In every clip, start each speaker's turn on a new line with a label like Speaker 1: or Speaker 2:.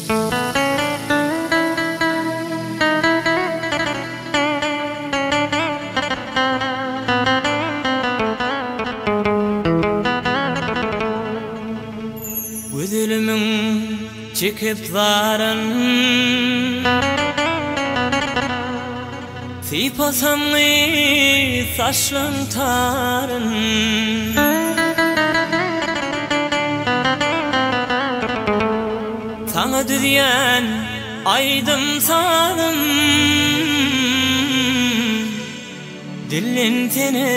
Speaker 1: Gözelimiň çekip zaryn. Sypasam gyz saçlaň taryn. Saňa düzýän aýdym sazym. Dillensene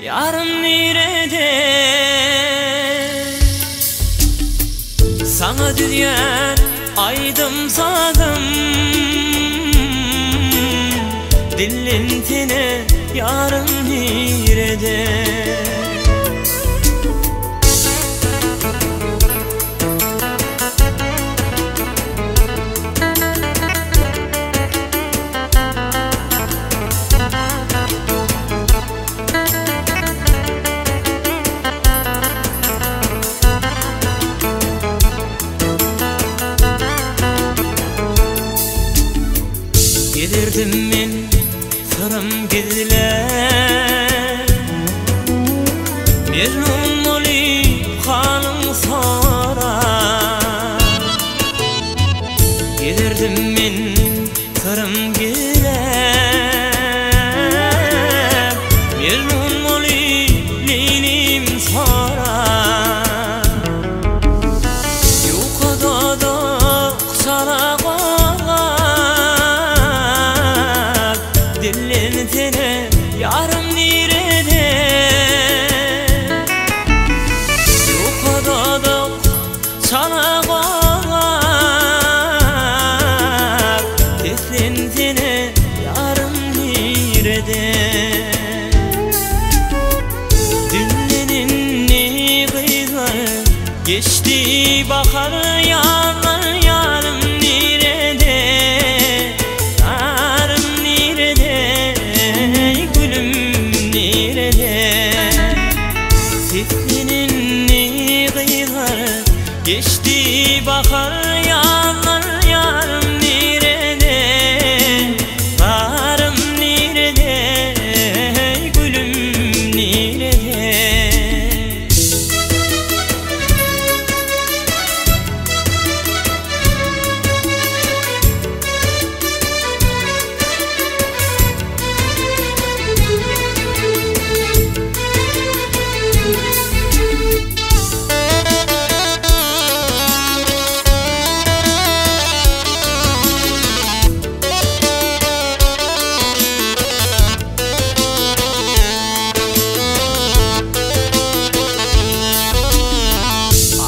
Speaker 1: ýarym nirede? Saňa düzýän aýdym sazym. Dillensene ýarym nirede? Gezerdim men syrym gizläp, Mejnun bolup halyň sorap. Gezerdim men syrym gizläp, Mejnun bolup Leýlim sorap. Ýuka dodak çala gozgap, Dillensene ýarym nirede? Ýuka dodak çala gozgap, Seslensene ýarym nirede? Dilleninli gyzlar geçdi bahar ýazlar, ýarym nirede? Ýarym nirede? Gülüm nirede? Sesleninli gyzlar geçdi bahar ýazlar, ýarym nirede? Ýarym nirede? Gülüm nirede?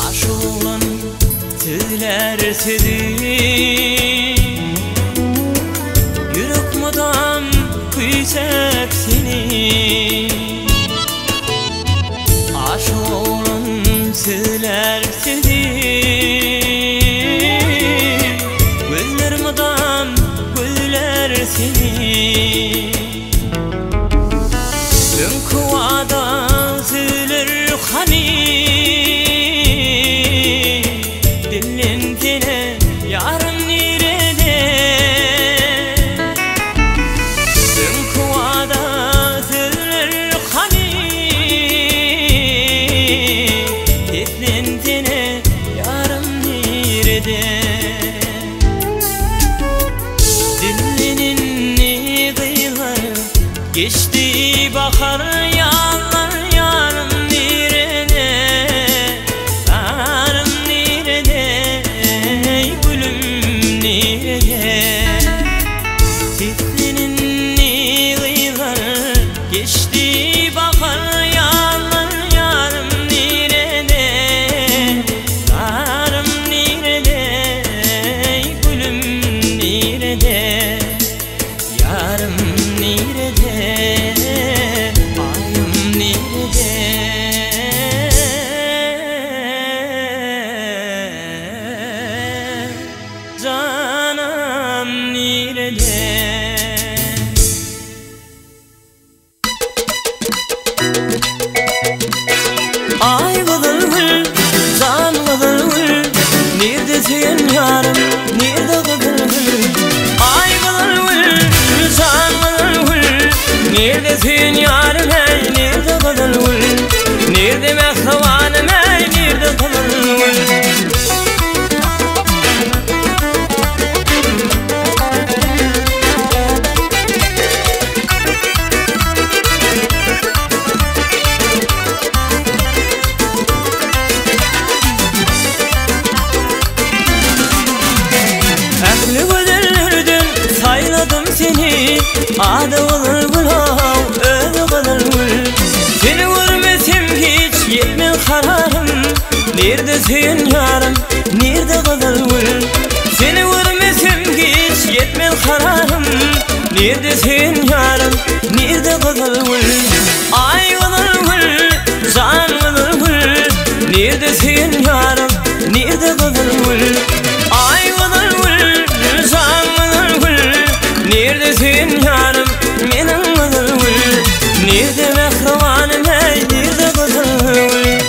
Speaker 1: Aşyk oglan sözlär sözi, Ýürek mydam küýsäp seni. Aşyk oglan sözlär sözi, Gözler mydam gözlär seni. Öňki wada sözler hany? Dillensene ýarym nirede? Öňki wada sözler hany? Seslensene ýarym nirede? Dilleninli gyzlar geçdi bahar ýazlar, ýarym nirede? Ýarym nirede? Gülüm nirede? Sesleninli gyzlar geçdi bahar ýazlar, ýarym nirede? Ýarym nirede? Gülüm nirede? Ýarym nirede? Nirde söýen ýarym, nirde gyzyl gül? Aý gyzyl gül, jan gyzyl gül, Nirde söýen ýarym äý, nirde gyzyl gül? Nirde mähribanym äý, nirde gyzyl gül? Ähli gözellerden saýladym seni, Ady gyzyl gül-ow, özi gyzyl gül. Seni görmesem hiç ýetmez kararym, Nirde söýen ýarym, nirde gyzyl gül? Seni görmesem hiç ýetmez kararym, Nirde söýen ýarym, nirde gyzyl gül? Aý gyzyl gül, jan gyzyl gül, Nirde söýen ýarym, nirde gyzyl gül? Aý gyzyl gül, jan gyzyl gül, Nirde söýen ýarym, meniň gyzyl gül? Nirde mähribanym, äý, nirde gyzyl gül?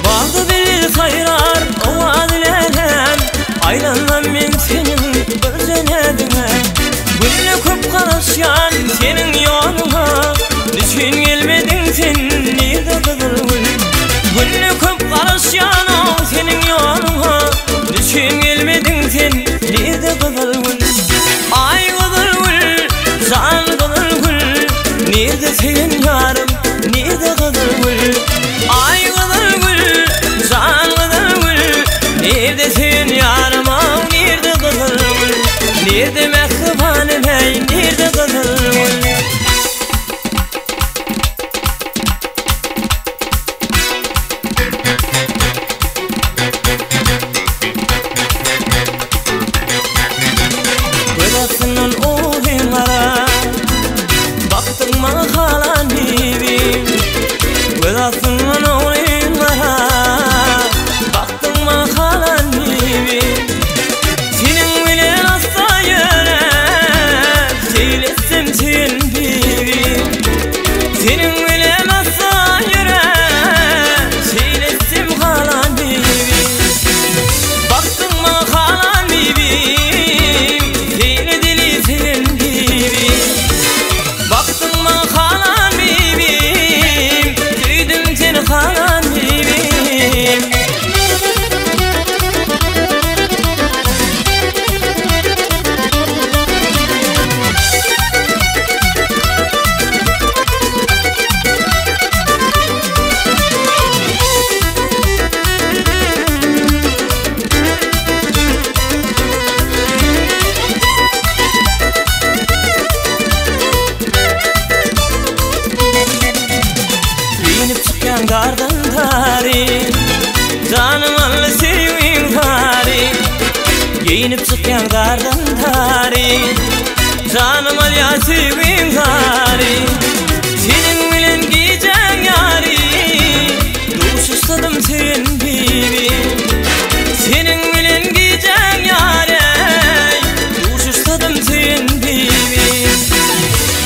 Speaker 1: Bagda bilbil saýrar owaz bilenem, Aýlansam men seniň bir jenediňe. Günde köp garaşýan seniň ýoluňa, Nüçin gelmediň sen nirde gyzyl gül? Günde köp garaşýan-ow seniň ýoluňa, Nüçin gelmediň sen nirde gyzyl gül? Aý gyzyl gül, jan gyzyl gül, Nirde söýen ýarym, nirde gyzyl gül? Aý gyzyl gül, jan gyzyl gül, Nirde söýen ýarym-ow, nirde gyzyl gül? Nirde mähribanym, äý, nirde gyzyl gül? Göz astyndan uzyn gara, Bakdyň maňa halan bibi. Göz astyndan uzyn gara, Bakdyň maňa halan bibi. Seniň bilen asla ýöräp, Seýil etsem söýen bibi. Seniň bilen asla ýöräp, Seýil etsem halan bibi. Bakdyň maňa halan bibi, Seýil edeli söýen bibi. Bakdyň maňa halan bibi, Söýdüm seni halan bibi. Giyinip çykýan dardan tary, Janym aldy söýgiň zary. Giyinip çykýan dardan tary, Janym alýan söýgiň zary. Seniň bilen gijäň ýary, Duşuşsadym söýen bibi. Seniň bilen gijäň ýary, Duşuşsadym söýen bibi.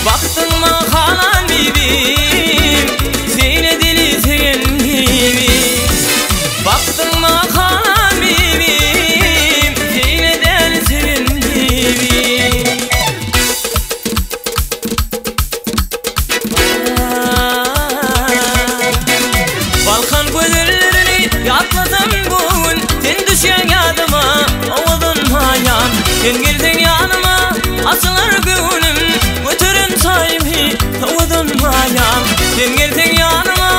Speaker 1: Bakdyň maňa halan bibim, Seýle dili söýen bibi. Bakdyň maňa halan bibim, Seýle däli söýen bibi. Balkan gözellerini ýatlasam bu gün, Sen düşýäň ýadyma, owadan maýam. Sen gelseň ýanyma, açylar göwnüm, Göteren çaýymy, owadan maýam. Sen gelseň ýanyma,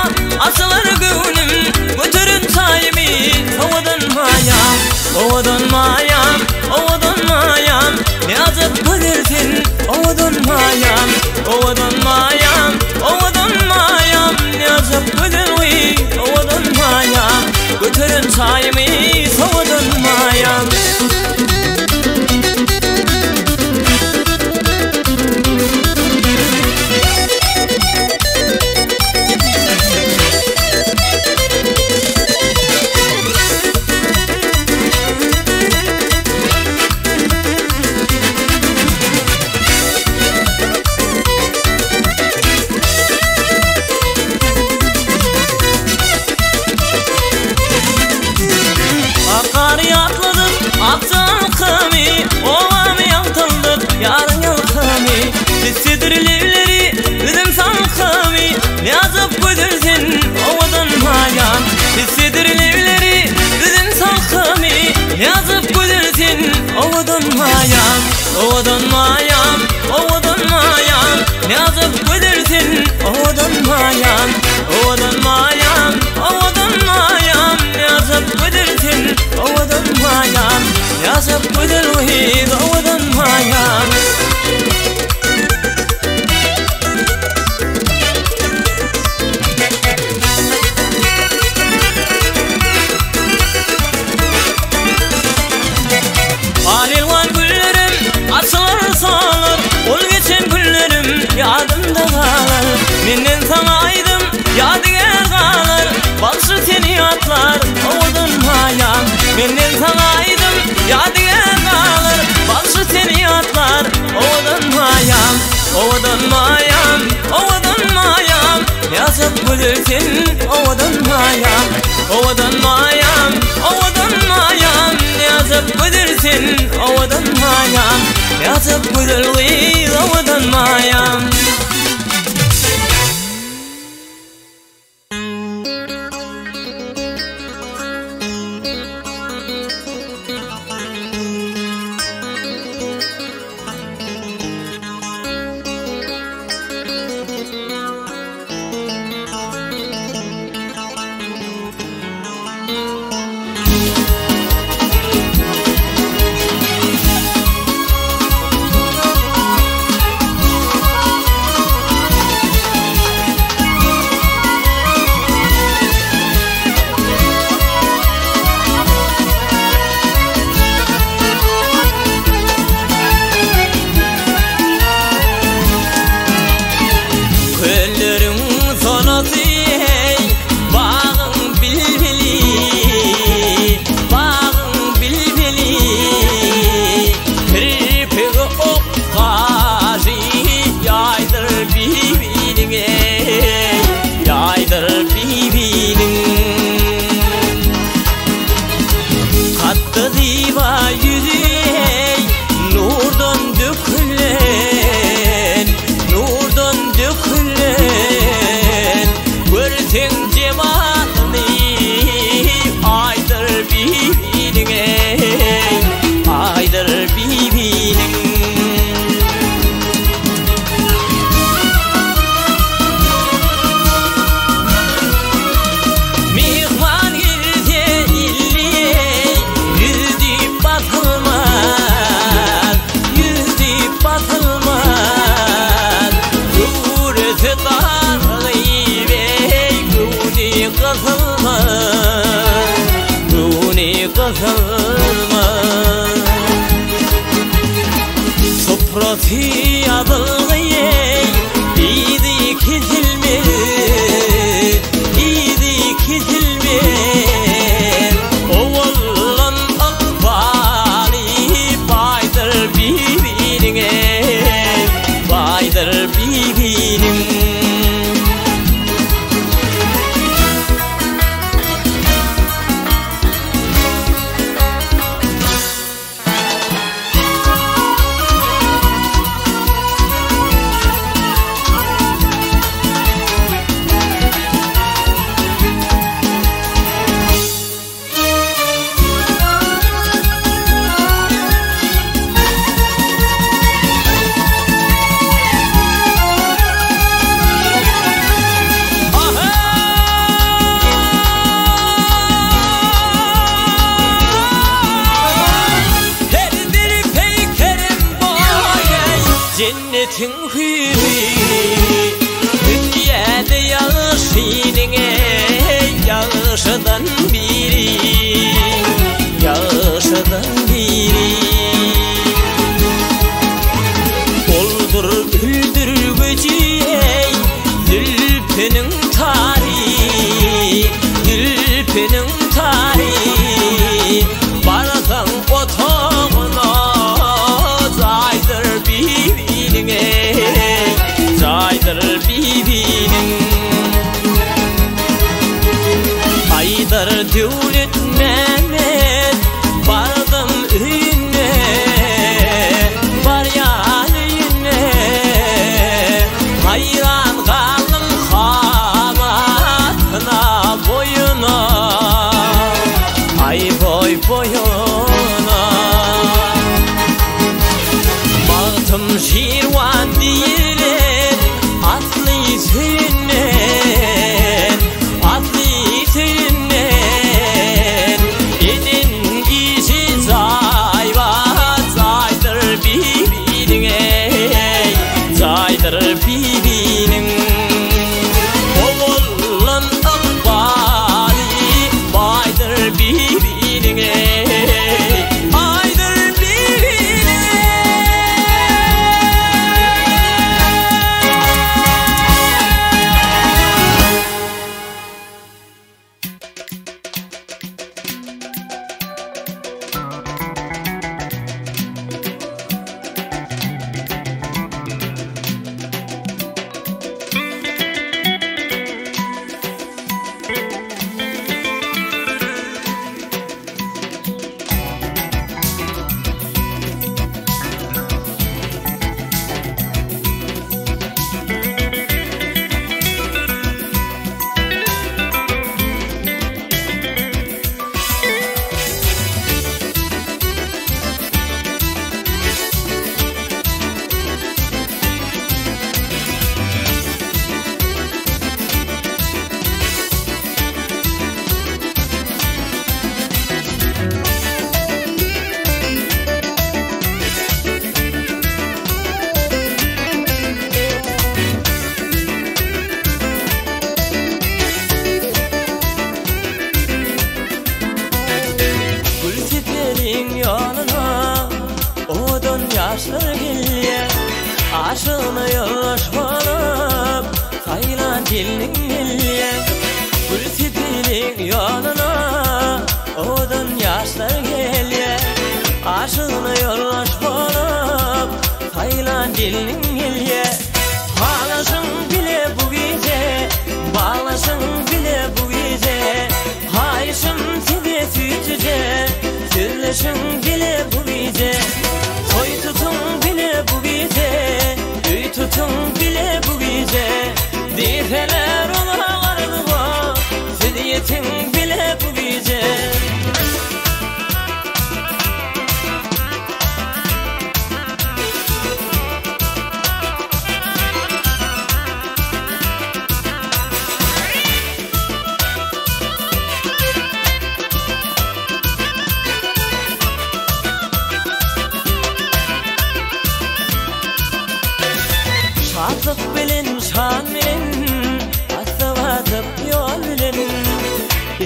Speaker 1: açylar göwnüm, Göteren çaýymy, owadan maýam. Owadan maýam, owadan maýam, Ne ajap gözel sen, owadan maýam. Owadan maýam, owadan maýam, Ne ajap gözel gyz, owadan maýam. Göteren çaýymy, sowadan maýam. Akja halkamy, obamy ýagtyldyp, ýaryň ýalkamy. Tüssedir lebleri, üzüm salkamy, Näzik gözel sen, owadan maýam. Tüssedir lebleri, üzüm salkamy, Näzik gözel sen, owadan maýam. Owadan maýam, owadan maýam, Näzik gözel sen, owadan maýam. Owadan maýam, owadan maýam, Näzik gözel sen, owadan maýam. Näzik gözel gyz, owadan maýam. Alelwan güllerim açylar solar, Ol geçen günlerim ýadymda galar. Menden saňa aýdym ýadygär galar, Bagşy seni ýatlar owadan maýam. Menden saňa aýdym ýadygär galar, Bagşy seni ýatlar owadan maýam. Owadan maýam, owadan maýam, Näzik gözel sen, owadan maýam. Owadan maýam, owadan maýam, Näzik gözel sen, owadan maýam. Näzik gözel gyz, owadan maýam. Kölleriň sonasy eý, bagyň bilbili, bagyň bilbili, Kirpigi ok gaşy ýaýdyr bibiniň eý, ýaýdyr bibiniň. Katdy zyba ýüzi eý, nurdan dökülen, nurdan dökülen, Görseň jemalyny aýdyr bibiniň eý, aýdyr bibiniň. Myhman gelse illi eý, ýüzi basylmaz, ýüzi basylmaz. Göwresi dargyp eý, göwni gysylmaz, göwni gysylmaz. Suprasy ýazylgy eý, yzy kesilmez, yzy kesilmez. Owallan ykbaly baýdyr bibiniň eý, baýdyr bibiniň. Her bir peýkerim boýay jennetiň hüri, Dünýäde ýagşynyň eý, ýagşydan biri, ýagşydan biri. Oldur güldürgüji eý, zülpüniň tary, zülpüniň tary. Barsaň otagyna jaýdyr bibiniň eý, jaýdyr bibiniň. Aýdar Döwlet Mehmet, bardym. sepiliň ýoluna owadan ýaşlar gelýär. Aşygyna ýoldaş bolup, saýlan gelniň gelýär. Gül sepiliň ýoluna owadan ýaşlar gelýär. Aşygyna ýoldaş bolup, saýlan gelniň gelýär. Halaşyň bile bu gije, baglaşyň bile bu gije. Haýyşym size süýjüje, sözleşiň bile bu gije. Toý tutuň bile bu gije, öý tutuň bile bu gije. Diýseler uzak arzuwa, siz ýetiň bile bu gije. Şatlyk bilen, şan bilen, atyp atyp ýol bilen,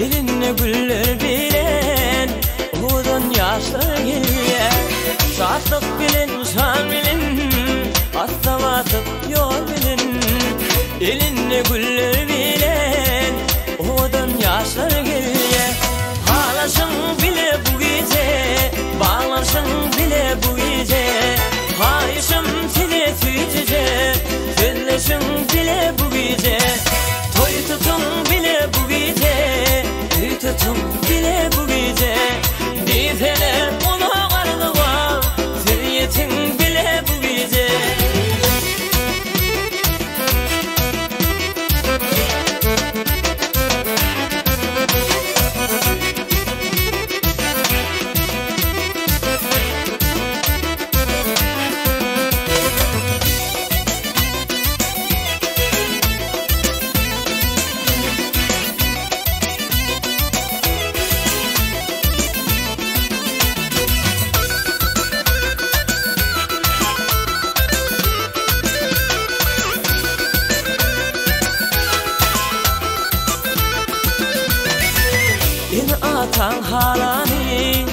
Speaker 1: elinde güller bilen, owadan ýaşlar gelýär. Şatlyk bilen, şan bilen, atyp atyp ýol bilen, elinde güller bilen, owadan ýaşlar gelýär. Halaşyň bile bu gije, baglaşyň bile bu gije. Haýyşym size süýjüje, sözleşiň bile bu gije. Toý tutuň bile bu gije, öý tutuň bile bu gije. Diýseler uzak arzuwa, siz ýetiň bile bu gije. Ene ataň halany,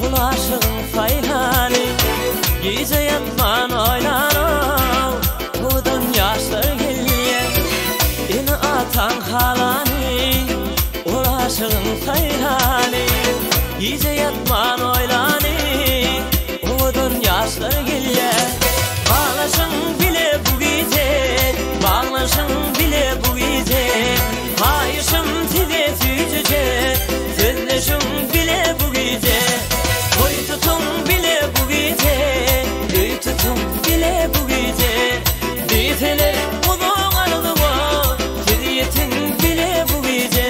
Speaker 1: ol aşygyň saýlany. Gije ýatman oýlanyp, owadan ýaşlar gelýär. Ene ataň halany, ol aşygyň saýlany. Gije ýatman oýlanyp, owadan ýaşlar gelýär. Baglaşyň bile bu gije, baglaşyň bile bu gije. Haýyşym size süýjüje, sözleşiň bile bu gije. Toý tutuň bile bu gije, öý tutuň bile bu gije. Diýseler uzak arzuwa, siz ýetiň bile bu gije.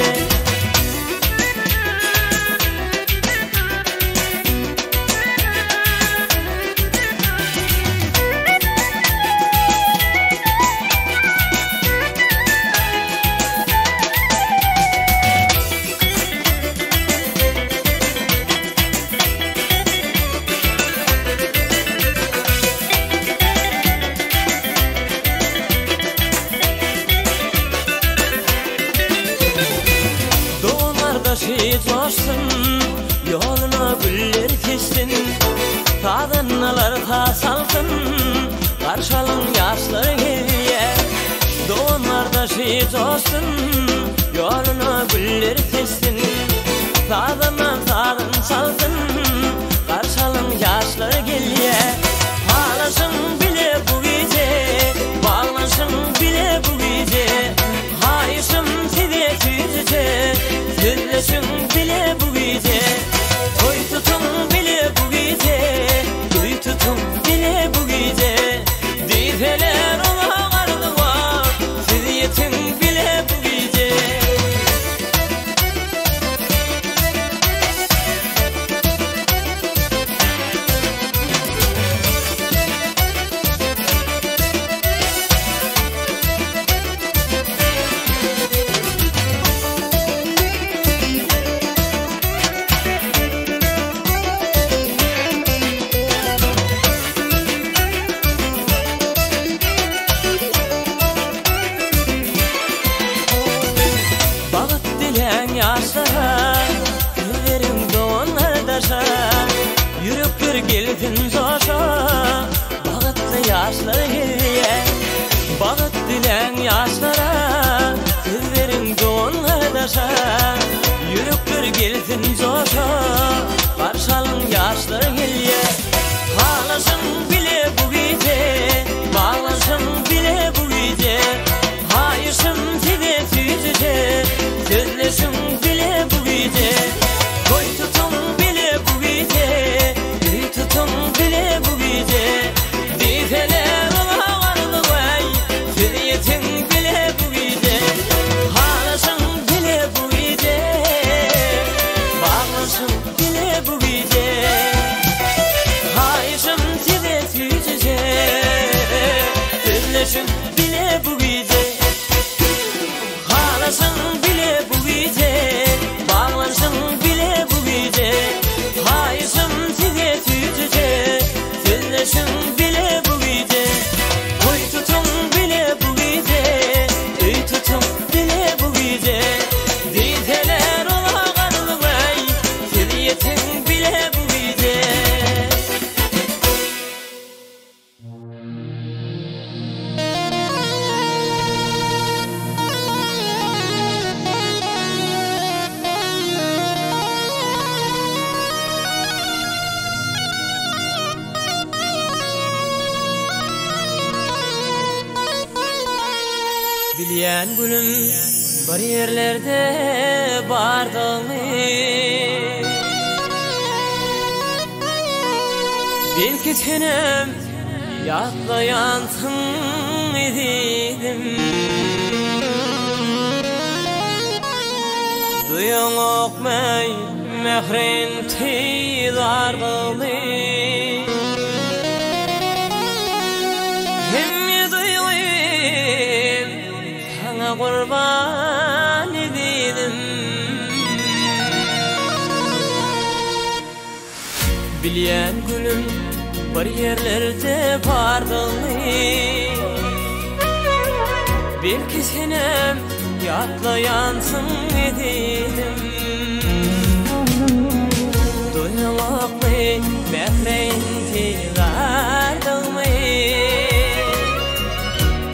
Speaker 1: Dogan gardaşy joşsun, ýoluna güller seçsin. Sazandalar saz çalsyn, garşalyň ýaşlar gelýär. Dogan gardaşy joşsun, ýoluna güller seçsin. Sazandan sazyn çalsyn, garşalyň ýaşlar gelýär. Halaşyň bile bu gije, baglaşyň bile bu gije. Haýyşym size süýjüje, sözleşiň bile bu gije. Toý tutuň bile bu gije, öý tutuň bile bu gije. Diýseler uzak arzuwa, siz ýetiň bile bu gije. gelsin joşa, Bagtly ýaşlar gelýär. Bagt diläň ýaşlara, Söz beriň dogan-gardaşa, Ýürekler gelsin joşa, Garşy alyň ýaşlar gelýär. Halaşyň bile bu gije, Baglaşyň bile bu gije, Haýyşym size süýjüje, Sözleşiň bile bu gije. Toý tutuň bile bu gije, Öý tutuň bile bu gije. Diýseler uzak arzuw-aý, Siz ýetiň bile bu gije. Halaşyň bile bu gije, Baglaşyň bile bu gije. Haýyşym size süýjüje, Sözleşiň bile bu gije. Halaşyň bile bu gije, Baglanşyň bile bu gije. Haýyşym size süýjüje, Sözleşiň bile bu gije. Toý tutuň bile bu gije, Öý tutuň bile bu gije. Diýseler uzak arzuw-aý, Siz ýetiň bile bu gije. Bilýän gülüm bir ýerlerde bardygyňy. Belki senem ýatlaýansyň ezizim. Duýaňokmy mährin tizardygyny. Hemme duýgym saňa gurban ezizim. Bilýän gülüm bir ýerlerde bardygyňy. Belki senem ýatlaýansyň ezizim. Duýaňokmy mähre intizardygymy.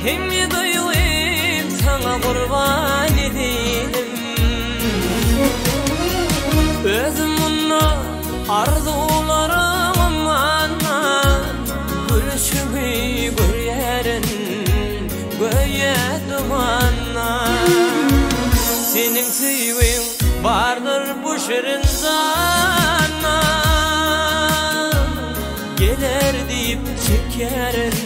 Speaker 1: Hemme duýgym saňa gurban ezizim. Özüm munda arzuwlaryň ummanda, Gülüşiňi görýärin göýä dumanda. Seniň söýgiň bardyr bu şirin janda, Geler diýip çekýärin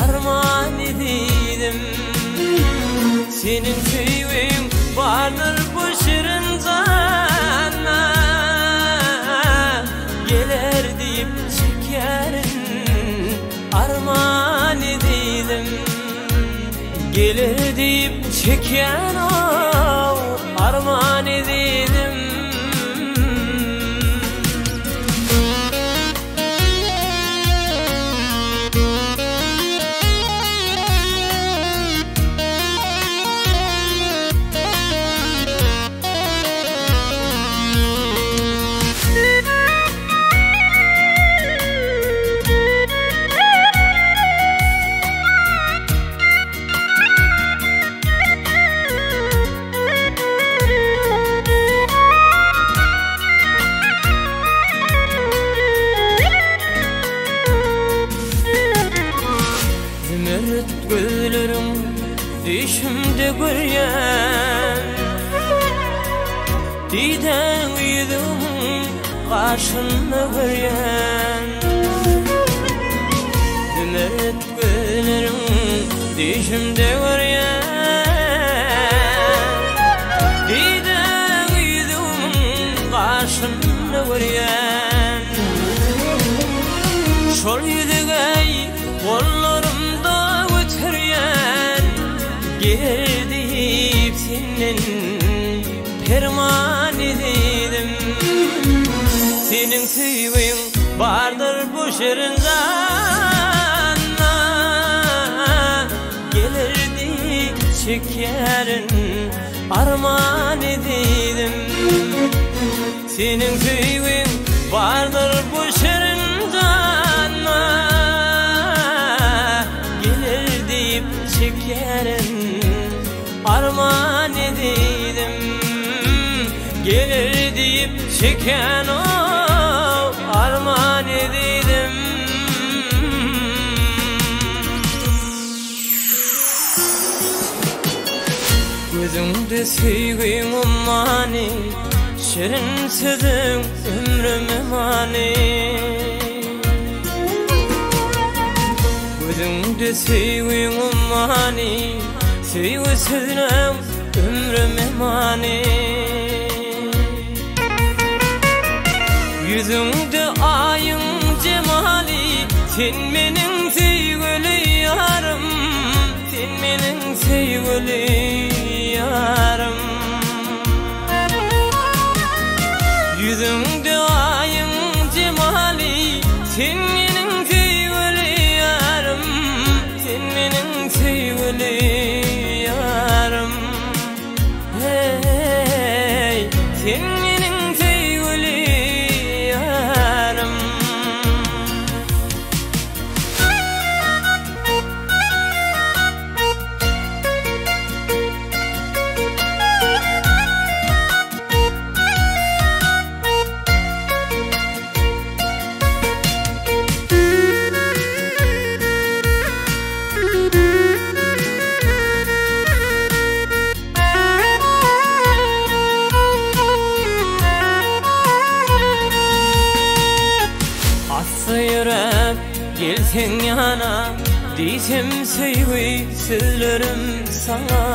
Speaker 1: arman ezizim. Seniň söýgiň bardyr bu şirin janda, Geler diýip çekýärin arman ezizim. Geler diýip çekýän-ow arman ezizim. Zümrüt gözleriň düýşümde görýän, Didäň ýüzümiň gaşynda görýän. Zümrüt gözleriň düýşümde görýän, Didäň ýüzümiň gaşynda görýän. Şol ýüzügeý gollarymda göterýän, Geler diýip senden perman ezizim. Seniň söýgiň bardyr bu şirin janda, Geler diýip çekýärin arman ezizim. Seniň söýgiň bardyr bu şirin. Çeken o arman ezizim. Gözüňde söýgüň ummany, Şirin sözüň ömrüme many. Gözüňde söýgüň ummany, Söýgi sözleň ömrüme many. Ýüzüňde aýyň jemaly, Sen meniň söýgüli ýarym, Sen meniň söýgüli ýarym. Ýüzüňde aýyň jemaly, Sen meniň söýgüli ýarym, Sen meniň söýgüli ýarym. Hey, sen meniň söýgüli ýarym. Assa ýöräp gelseň ýana, Diýsem söýgi sözlerim saňa.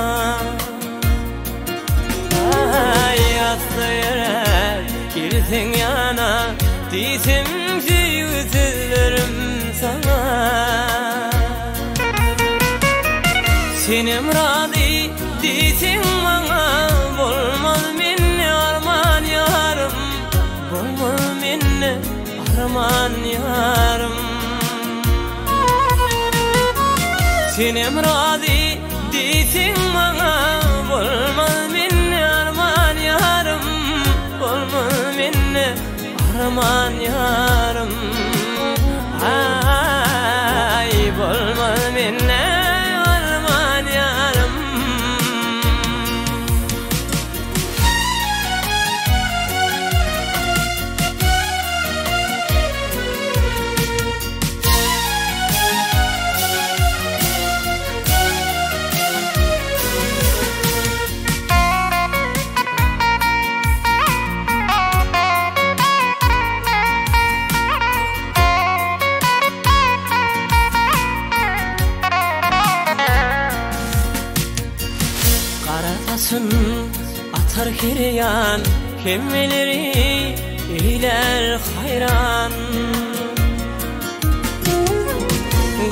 Speaker 1: Aý, assa ýöräp gelseň ýana, Diýsem söýgi sözlerim saňa. Senem razy diýseň maňa, Bolmaz mende arman ýarym, Bolmaz mende arman ýarym. Senem razy diýseň maňa, Bolmaz mende arman ýarym, Bolmaz mende arman ýarym. Aý, bolmaz mende arman ýarym. Gara saçyn atar her ýan, Hemmeleri eýlär haýran.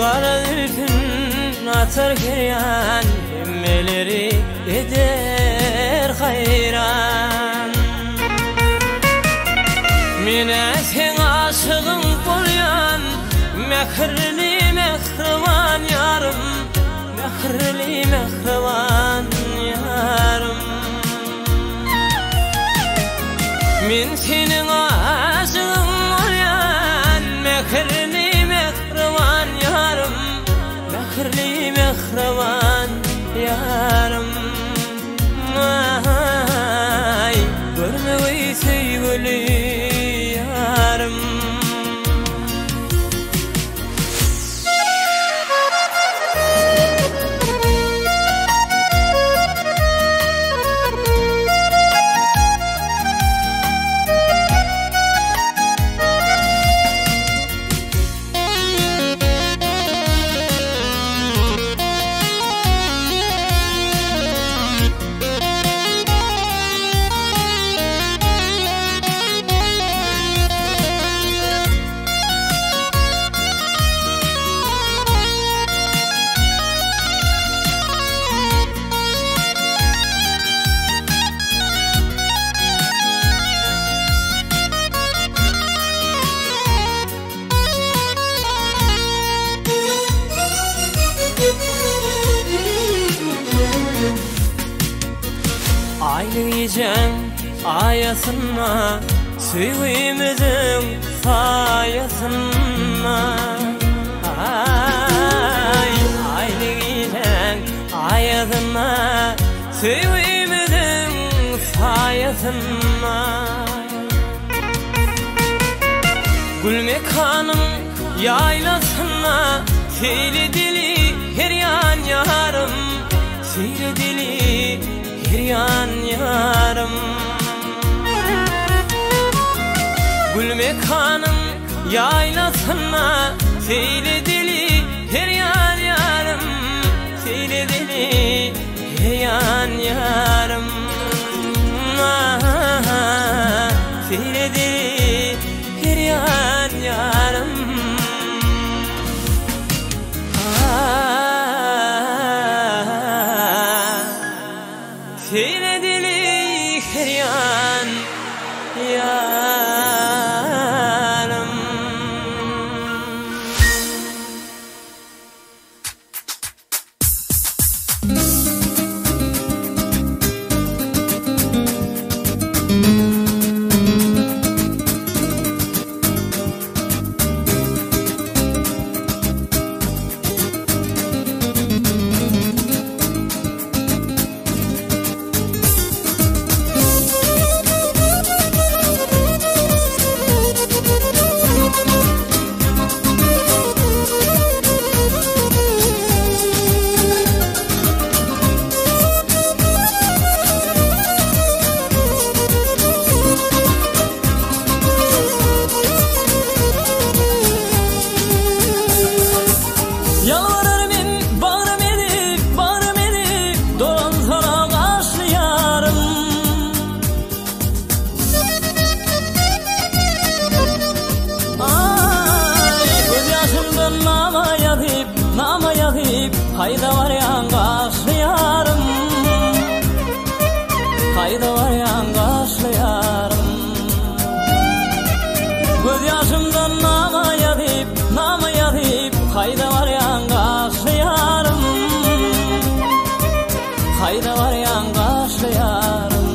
Speaker 1: Gara zülpün atar her ýan, Hemmeleri eder haýran. Men-ä seň aşygyň bolýan, Mähirli mähriban ýarym, Mähirli mähriban ýarym. Men seniň aşygyň bolýan, Mähirli mähriban ýarym, Mähirli mähriban ýarym. Aý, görmegeý söýgüli ýarym. Aýly gijäň aýasynda, Söýgimiziň saýasynda. Aý, aýly gijäň aýasynda, Söýgimiziň saýasynda. Gül mekanyň ýaýlasynda seýl edeli her ýan ýarym, Seýl edeli her ýan ýarym. Gül mekanyň ýaýlasynda seýl edeli her ýan ýarym, Seýl edeli her ýan ýarym. Seýl edeli her ýan ýarym. Seýl edeli her ýan ýarym. Ýalbarar men bagrym ezip, bagrym ezip, Dolansana gaşly ýarym. Aý, göz ýaşymdan nama ýazyp, nama ýazyp, Haýda barýaň gaşly ýarym? Haýda barýaň gaşly ýarym? Göz ýaşymdan nama ýazyp, nama ýazyp, Haýda barýaň gaşly ýarym? Haýda barýaň gaşly ýarym?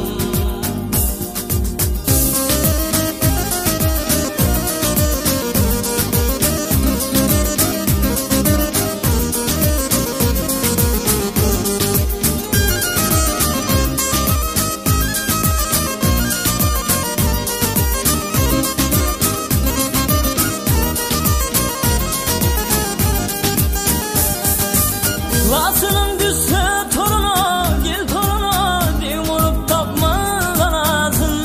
Speaker 1: Laçynym düşse toruna, gel toruna, Degim bolup tapmaz anasyn.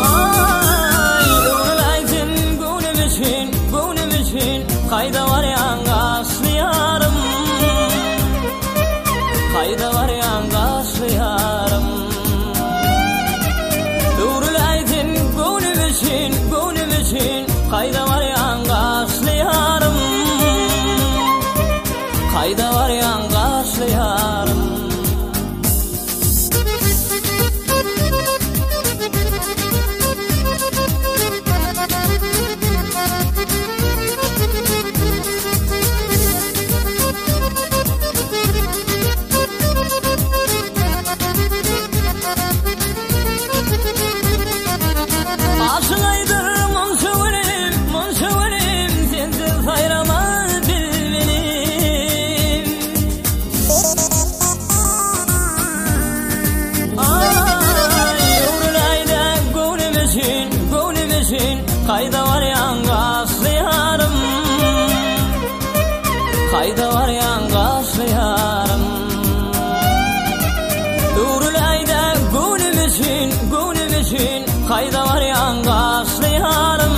Speaker 1: Aý, öwrüläý sen göwnüm üçin, göwnüm üçin, Kaýda barýaň gaşly ýarym? Kaýda barýaň gaşly ýarym? Öwrüläý sen göwnüm üçin, göwnüm üçin, Kaýda barýaň gaşly ýarym? Kaýda barýaň gaşly ýarym? Aşyk aýdyr munça gülüm, munça gülüm, Sensiz saýramaz bilbilim. Aý, öwrüläý-dä göwnüm üçin, göwnüm üçin, Kaýda barýaň gaşly ýarym? Kaýda barýaň gaşly ýarym? Öwrüläý-dä göwnüm üçin, göwnüm üçin, Kaýda barýaň gaşly ýarym?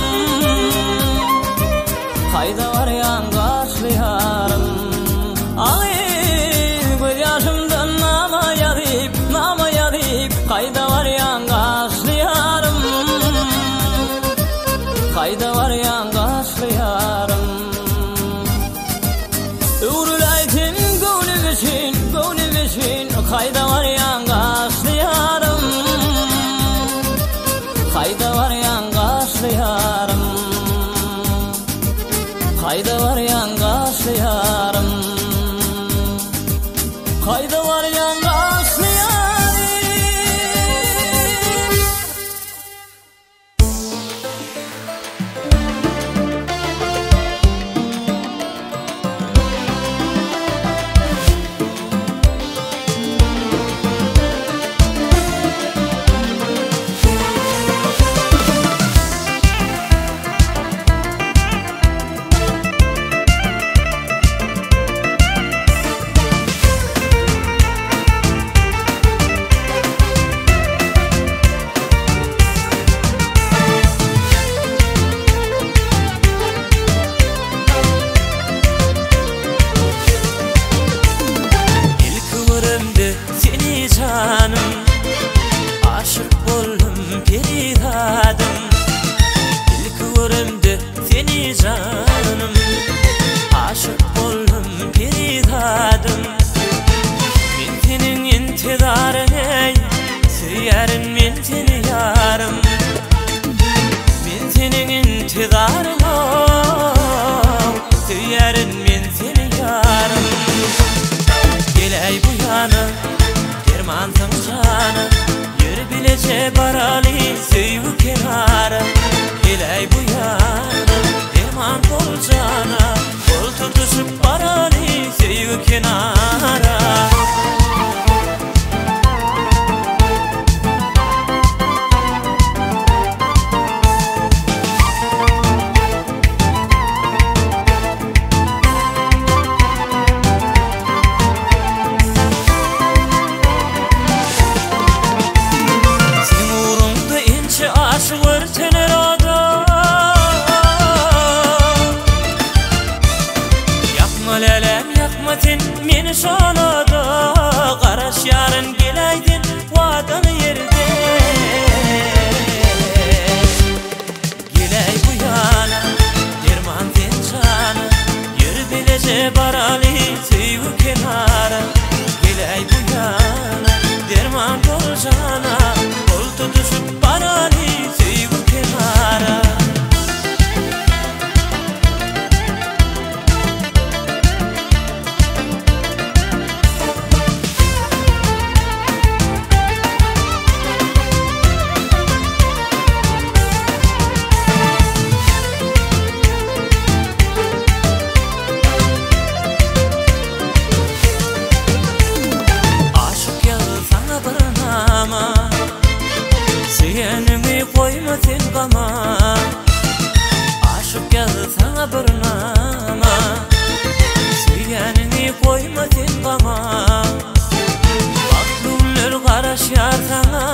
Speaker 1: Kaýda barýaň gaşly ýarym? Aý, göz ýaşymdan nama ýazyp, nama ýazyp, Kaýda barýaň gaşly ýarym? Kaýda barýaň gaşly ýarym? Öwrüläý sen göwnüm üçin, göwnüm üçin, Kaýda barýaň gaşly ýarym? Kaýda barýaň? men seni ýarym. Men seniň intizaryňa, söýýärin men seni ýarym. Geläý bu ýana, dermansyň jana, ýör bileje baraly söýgi kenara. Geläý bu ýana, derman bol jana, gol tutuşup baraly söýgi kenara. Seň ugruňda inçe aşyk örtener oda. Ýakma läläm, ýakma sen meni şol oda. Garaşýaryn geläýden wadaly ýerde. Geläý bu ýana, derman sen jana, ýör bileje baraly söýgi kenara. Geläý bu ýana, derman bol jana, gol tutuşup baraly söýgi kenara. Aşyk ýaz saňa bir nama, söýeniňi goýma sen gama. Aşyk ýaz saňa bir nama, söýeniňi goýma sen gama. Bagtly günler garaşýar saňa,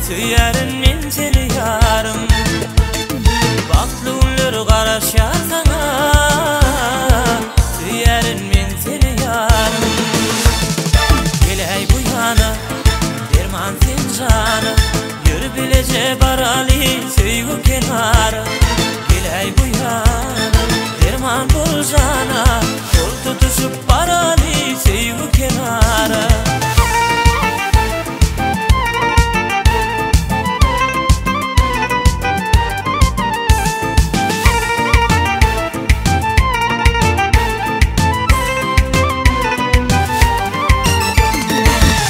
Speaker 1: söýýärin men seni ýarym. Bagtly günler garaşýar saňa, söýýärin men seni ýarym. Geläý bu ýana, derman sen jana, ýör bileje baraly söýgi kenara. Geläý bu ýana, derman bol jana, gol tutuşup baraly söýgi kenara.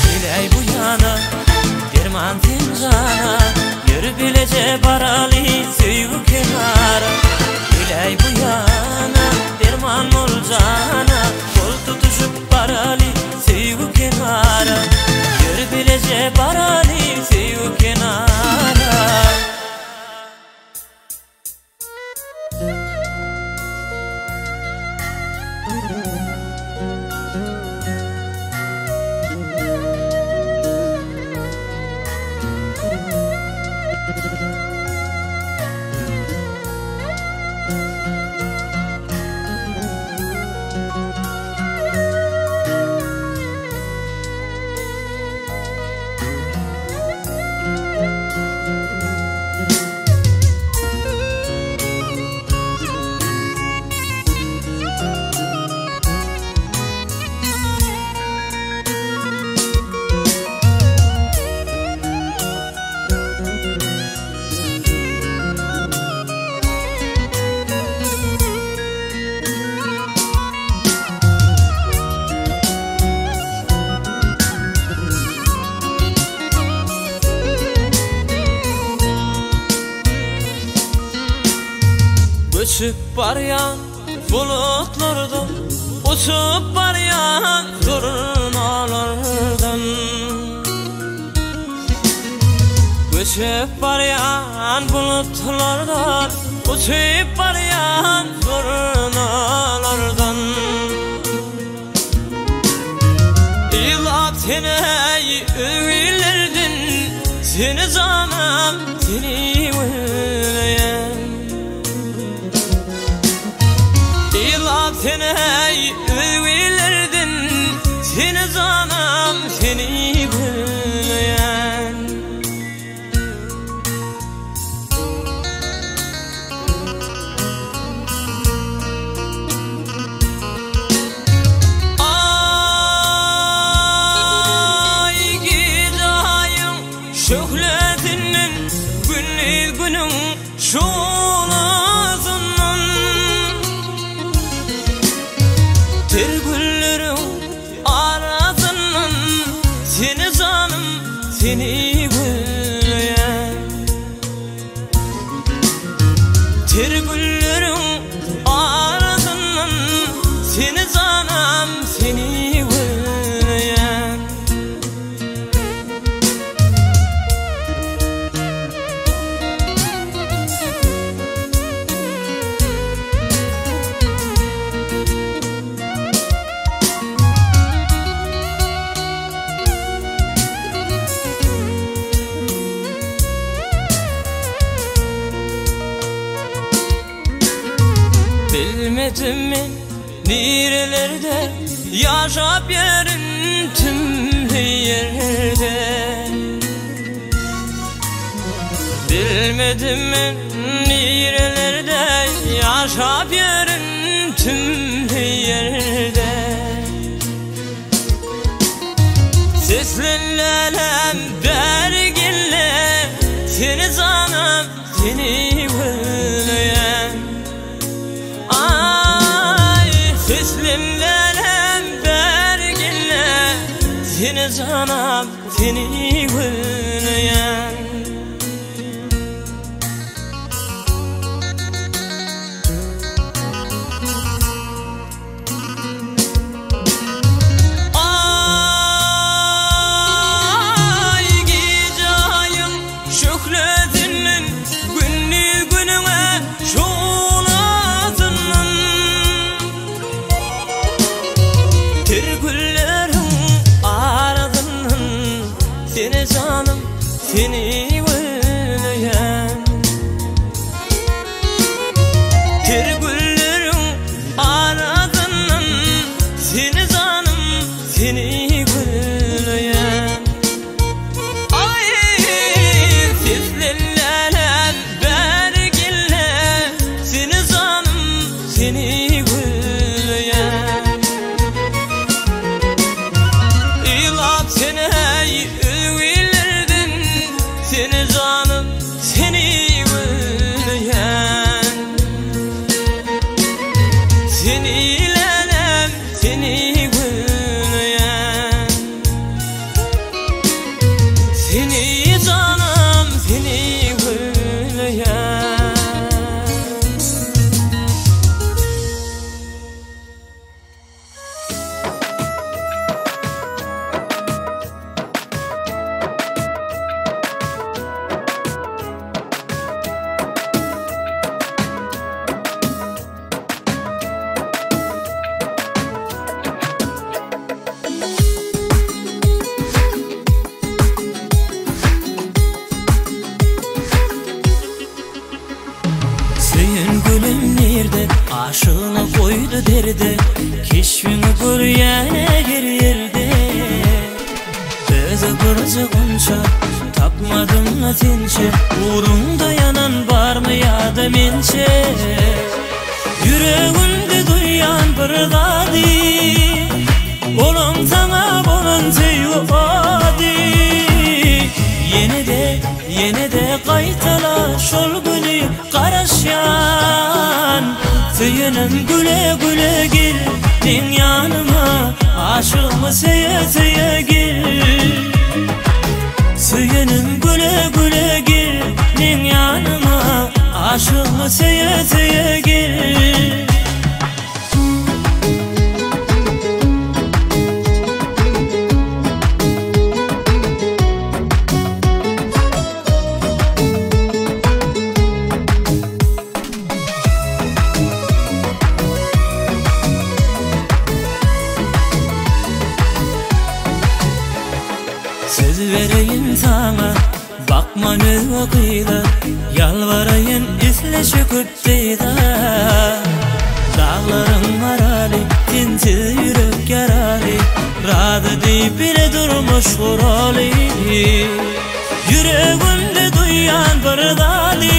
Speaker 1: Geläý bu ýana, derman sen jana, ýör bileje baraly söýgi kenara. Geläý bu ýana, derman bol jana, gol tutuşup baraly söýgi kenara. Ýör bileje baraly söýgi kenara. Göçüp barýan bulutlardan, uçup barýan durnalardan. Göçüp barýan bulutlardan, uçup barýan durnalardan. Ýyllap seni öwülerdin, seni janam, seni gülleýän. Ýyllap seni öwülerdin, seni janam, seni gülleýän. Ay gece ayın şöhle şöhlesinden Gündiz günüň şuglasyndan Ter gülleriň arasyndan Seni janym seni gözleýän Ter gülleriň arasyndan Seni janam seni gözleýän Bilmedim men nirelerde Yaşap yerin tüm yerde. Bilmedim men nirelerde Yaşap yerin tüm yerde. Seslenlelem bergille Seni canım seni gülleyen. Ay seslenlelem bergille Seni canım seni gülleyen. Ay gece ayın şöhletinin Gündüz gününe şuglasının Ter güllerin arasından Seni canım seni gülleyen. Ter güllerin arasından Seni canım seni gülleyen. Ay seslenlelem bergille Seni canım seni gülleyen. İlap seni hey ülgülerdin Seni canım seni gülleyen. Seni lelem seni gülleyen. Seni canım seni gülleyen. Söyün gülüm nerede, aşığını koydu derdi. Keşfini görýäne her yerde. Özü burcu gunça, tapmadım la sençe. Uğrunda yanan var mı ya da mençe. Yüreğimde duyan bir zady, Olan sana bolan söýgi ady. Yine de, yine de qaytala şol günü garaşyan. Söyenim güle güle gel meň ýanyma, aşygymy söýe söýe gel. Söyenim güle güle gel meň ýanyma, aşygymy söýe söýe gel. Söz vereyim sana, bakma nöwe gyýla, Ýalbarayyn isle çöküp deýda. Daglaryň maraly, sensiz ýürek ýaraly, Razy diýip bile durmuş guraly. Ýüregimde duýan bir zady,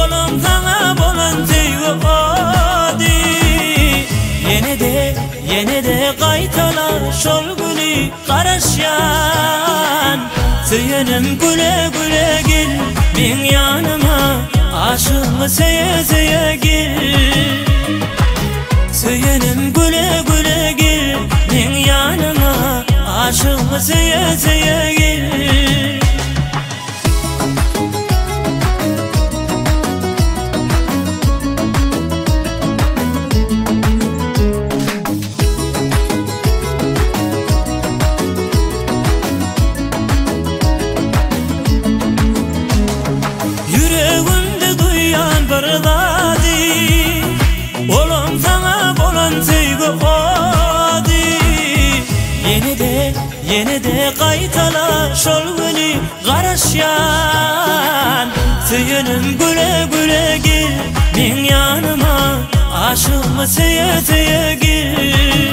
Speaker 1: Olam sana bolan söýgi ady. Ýene de, Ýene-de gaýtala şol güni garaşýan. Söýenim güle-güle gel meň ýanyma, Aşygyňy söýe-söýe gel. Söýenim güle-güle gel meň ýanyma, Aşygyňy söýe-söýe gel. Ýüregimde duýýan bir zady, Olam saňa bolan söýgi ody. Ýene-de, ýene-de gaýtala şol güni garaşýan. Söýenim güle-güle gel meň ýanyma, Aşygymy söýe-söýe gel.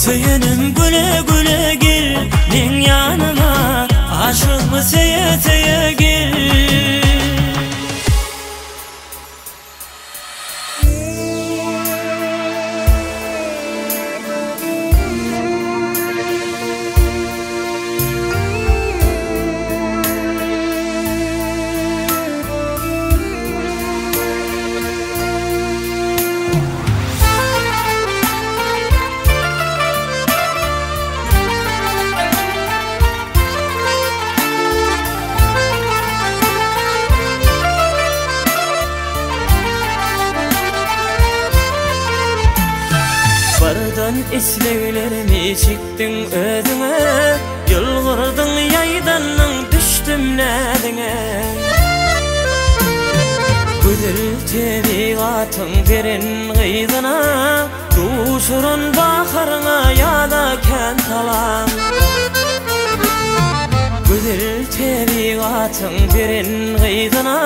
Speaker 1: Söýenim güle-güle gel meň ýanyma, Aşygymy söýe-söýe gel. Birden isleglerimi çekdiň özüňe, Ýylgyrdyň ýaýdandyň düşdüm näziňe. Gözel tebigatyň beren gyzyna, Duşuran baharyňa ýada kän salam. Gözel tebigatyň beren gyzyna,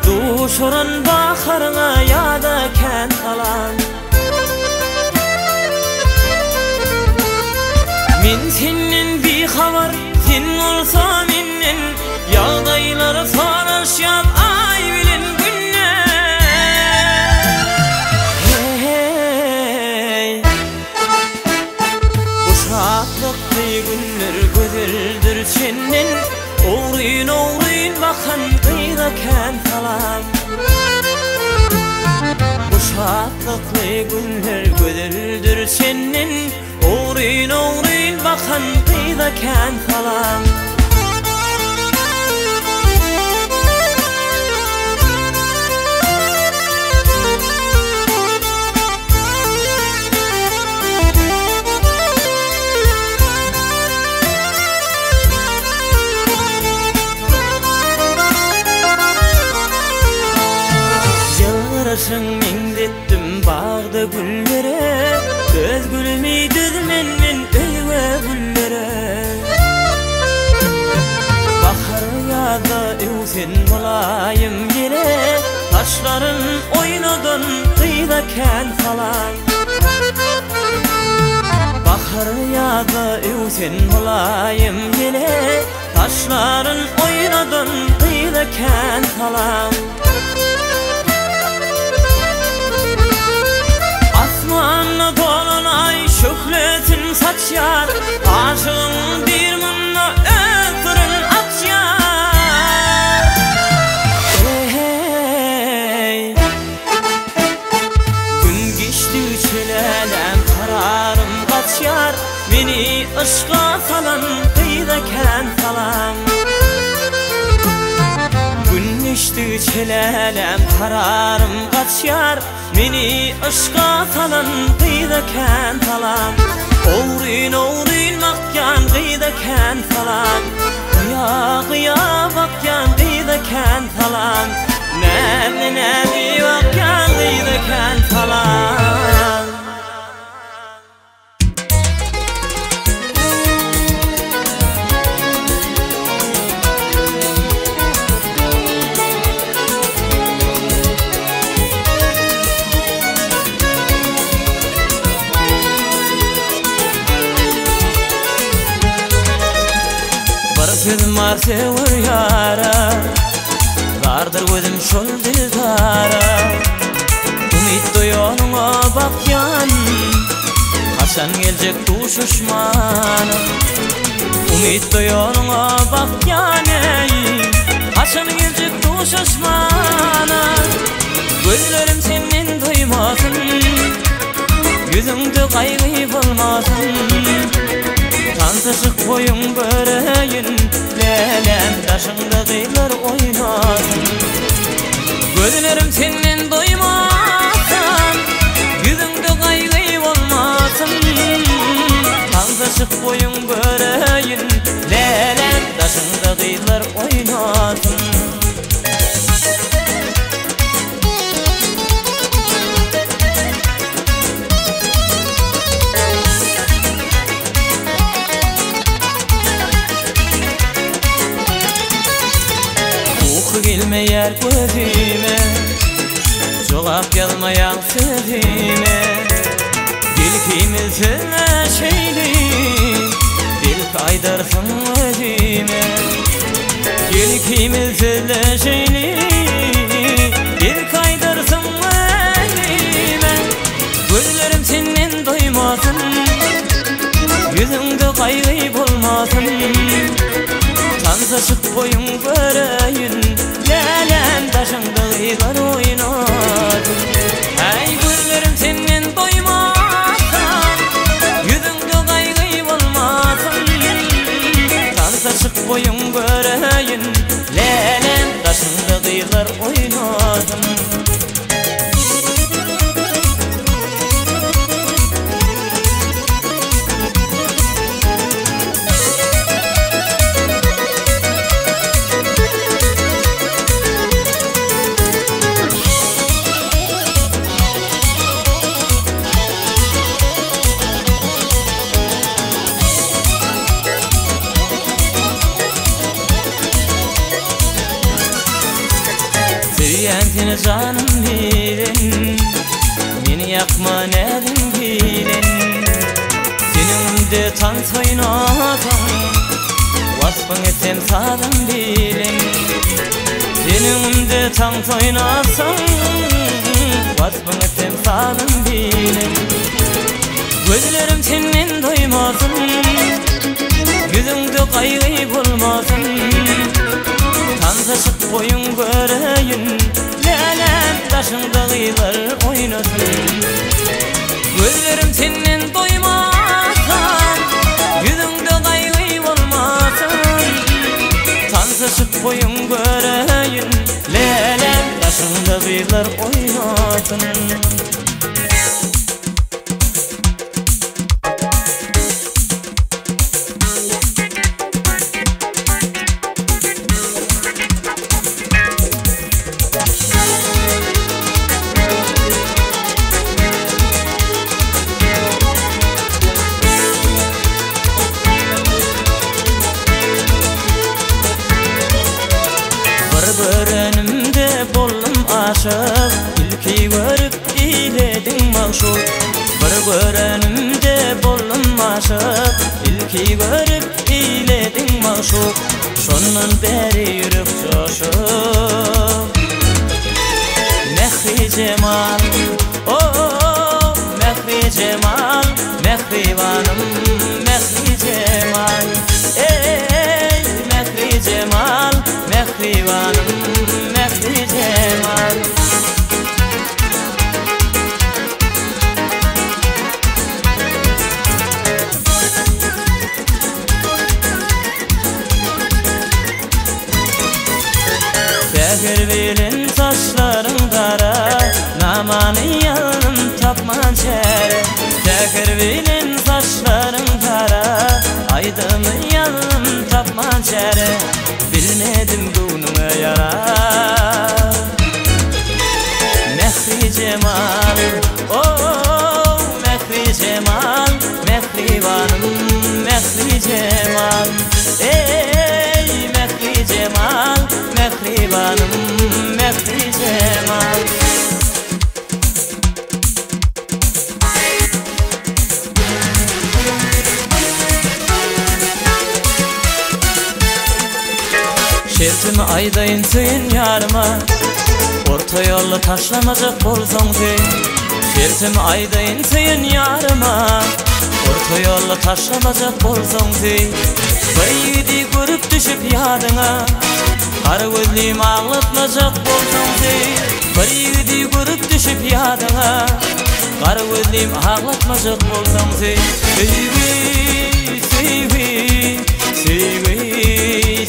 Speaker 1: Duşuran baharyňa ýada kän salam. Men senden bihabar, sen bolsa menden, Ýagdaýlary soraşýas aý bilen günden. Heý, bu şatlykly günler gözeldir çenden, Ogryn-ogryn bakan gyza kän salam. Bu şatlykly günler gözeldir çenden, Ogryn-ogryn bakan gyza kän salam. Ýylgyryşyň meňzetdim bagda güllere, Öz gülümi düzmen men özge güllere. Bahar ýazda öwsen mylaýym ýele, Saçlaryn oýnadan gyza kän salam. Bahar ýazda öwsen mylaýym ýele, Saçlaryn oýnadan gyza kän salam. Asmanda dolan aý şöhletin saçýar, Aşygyň bir munda öz syryn açýar. Eý, gün geçdigiçe läläm kararym gaçýar, Meni yşka salan gyza kän salam. Gün geçdigiçe läläm kararym gaçýar, Meni yşka salan gyza kän salam. Ogryn-ogryn bakýan gyza kän salam. Gyýa-gyýa bakýan gyza kän salam. Näzli-näzli bakýan gyza kän salam. Bir sözüm bar söwer ýara, Bardyr gözüm şol dildara. Umyt doýanyňa bakýan, Haçan geljek duşuşmana Umytda ýoluňa bakýan eý Haçan geljek duşuşmana Gözlerim senden doýmasyn Ýüzüňde gaýgy bolmasyn Tansyşyk boýuň göreýin Läläm daşyňda gyzlar oýnasyn Gözlerim senden doýmasyn Ýüzüňde gaýgy bolmasyn Tansyşyk boýuň göreýin Läläm daşyňda gyzlar oýnasyn Uky gelmeýär gözüme Jogap ýazmaýaň sözüme Gel ikimiz sözleşeýli Belki aýdarsyň özüme Gel ikimiz sözleşeýli Belki aýdarsyň özüme Gözlerim senden doýmasyn Ýüzüňde gaýgy bolmasyn Tansyşyk boýuň göreýin Läläm daşyňda gyzlar oýnasyn Äý gözlerim senden doýmasyn Ýüzüňde gaýgy bolmasyn Tansyşyk boýuň göreýin Läläm daşyňda gyzlar oýnasyn Söýýän seni janym bilen Meni ýakma näziň bilen Seniň öňümde tans oýnasam Waspyň etsem sazym bilen Seniň öňümde tans oýnasam Waspyň etsem sazym bilen Gözlerim senden doýmasyn Ýüzüňde gaýgy bolmasyn Tansyşyk boýuň göreýin Läläm daşyňda gyzlar oýnasyn Gözlerim senden doýmasyn Ýüzüňde gaýgy bolmasyn Tansyşyk boýuň göreýin Läläm daşyňda gyzlar oýnasyn Bir görenimde boldum aşyk Ilki görüp eýlediň magşuk Bir görenimde boldum aşyk Ilki görüp eýlediň magşuk Şondan bäri ýürek joşup Mähri jemal, oh, Mähri jemal, mähribanym, Mähri jemal, eý, Mähri jemal, mähribanym, Mähri jemal. Säher bilen saçlaryň gara Namany ýalnym tapman çäre Säher bilen saçlaryň gara Aýdymy ýalnym tapman çäre Bilmedim göwnüňe ýarar Mähri jemal, oh, Mähri jemal, mähribanym, Mähri jemal, eý, Mähri jemal, mähribanym, Mähri jemal. Şertimi aýdaýyn söýen ýaryma Orta ýolda taşlamajak bolsaň söý. Gelsem aýdaýyn söýen ýaryma, Orta ýolda taşlamajak bolsaň söý. Bir ýigidi görüp düşüp ýadyňa, Gara gözlim aglatmajak bolsaň söý. Bir ýigidi görüp düşüp ýadyňa, Gara gözlim aglatmajak bolsaň söý. Söýgi, söýgi, söýgi,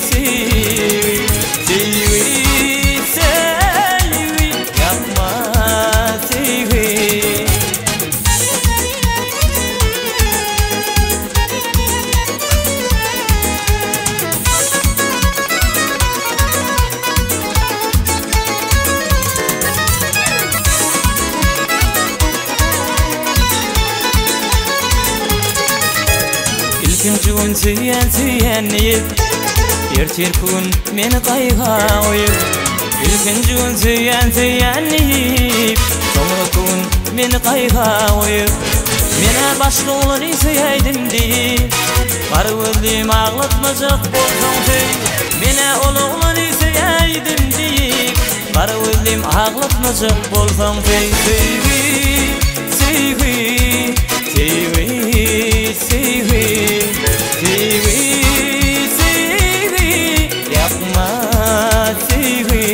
Speaker 1: söýgi, söýgi, söýgi, ýakma söýgi. Ilkinji gün söýýän söýýän diýip, Ertirki gün meni gaýga goýup. Ilkinji gün söýýän söýýän diýip, Soňraky gün meni gaýga goýup. Menä başga oglany söýäýdim diýip, Gara gözlim aglatmajak bolsaň söý. Menä ol oglany söýäýdim diýip, Gara gözlim aglatmajak bolsaň söý. Söýgi, söýgi, söýgi, söýgi, söýgi, söýgi, ýakma söýgi.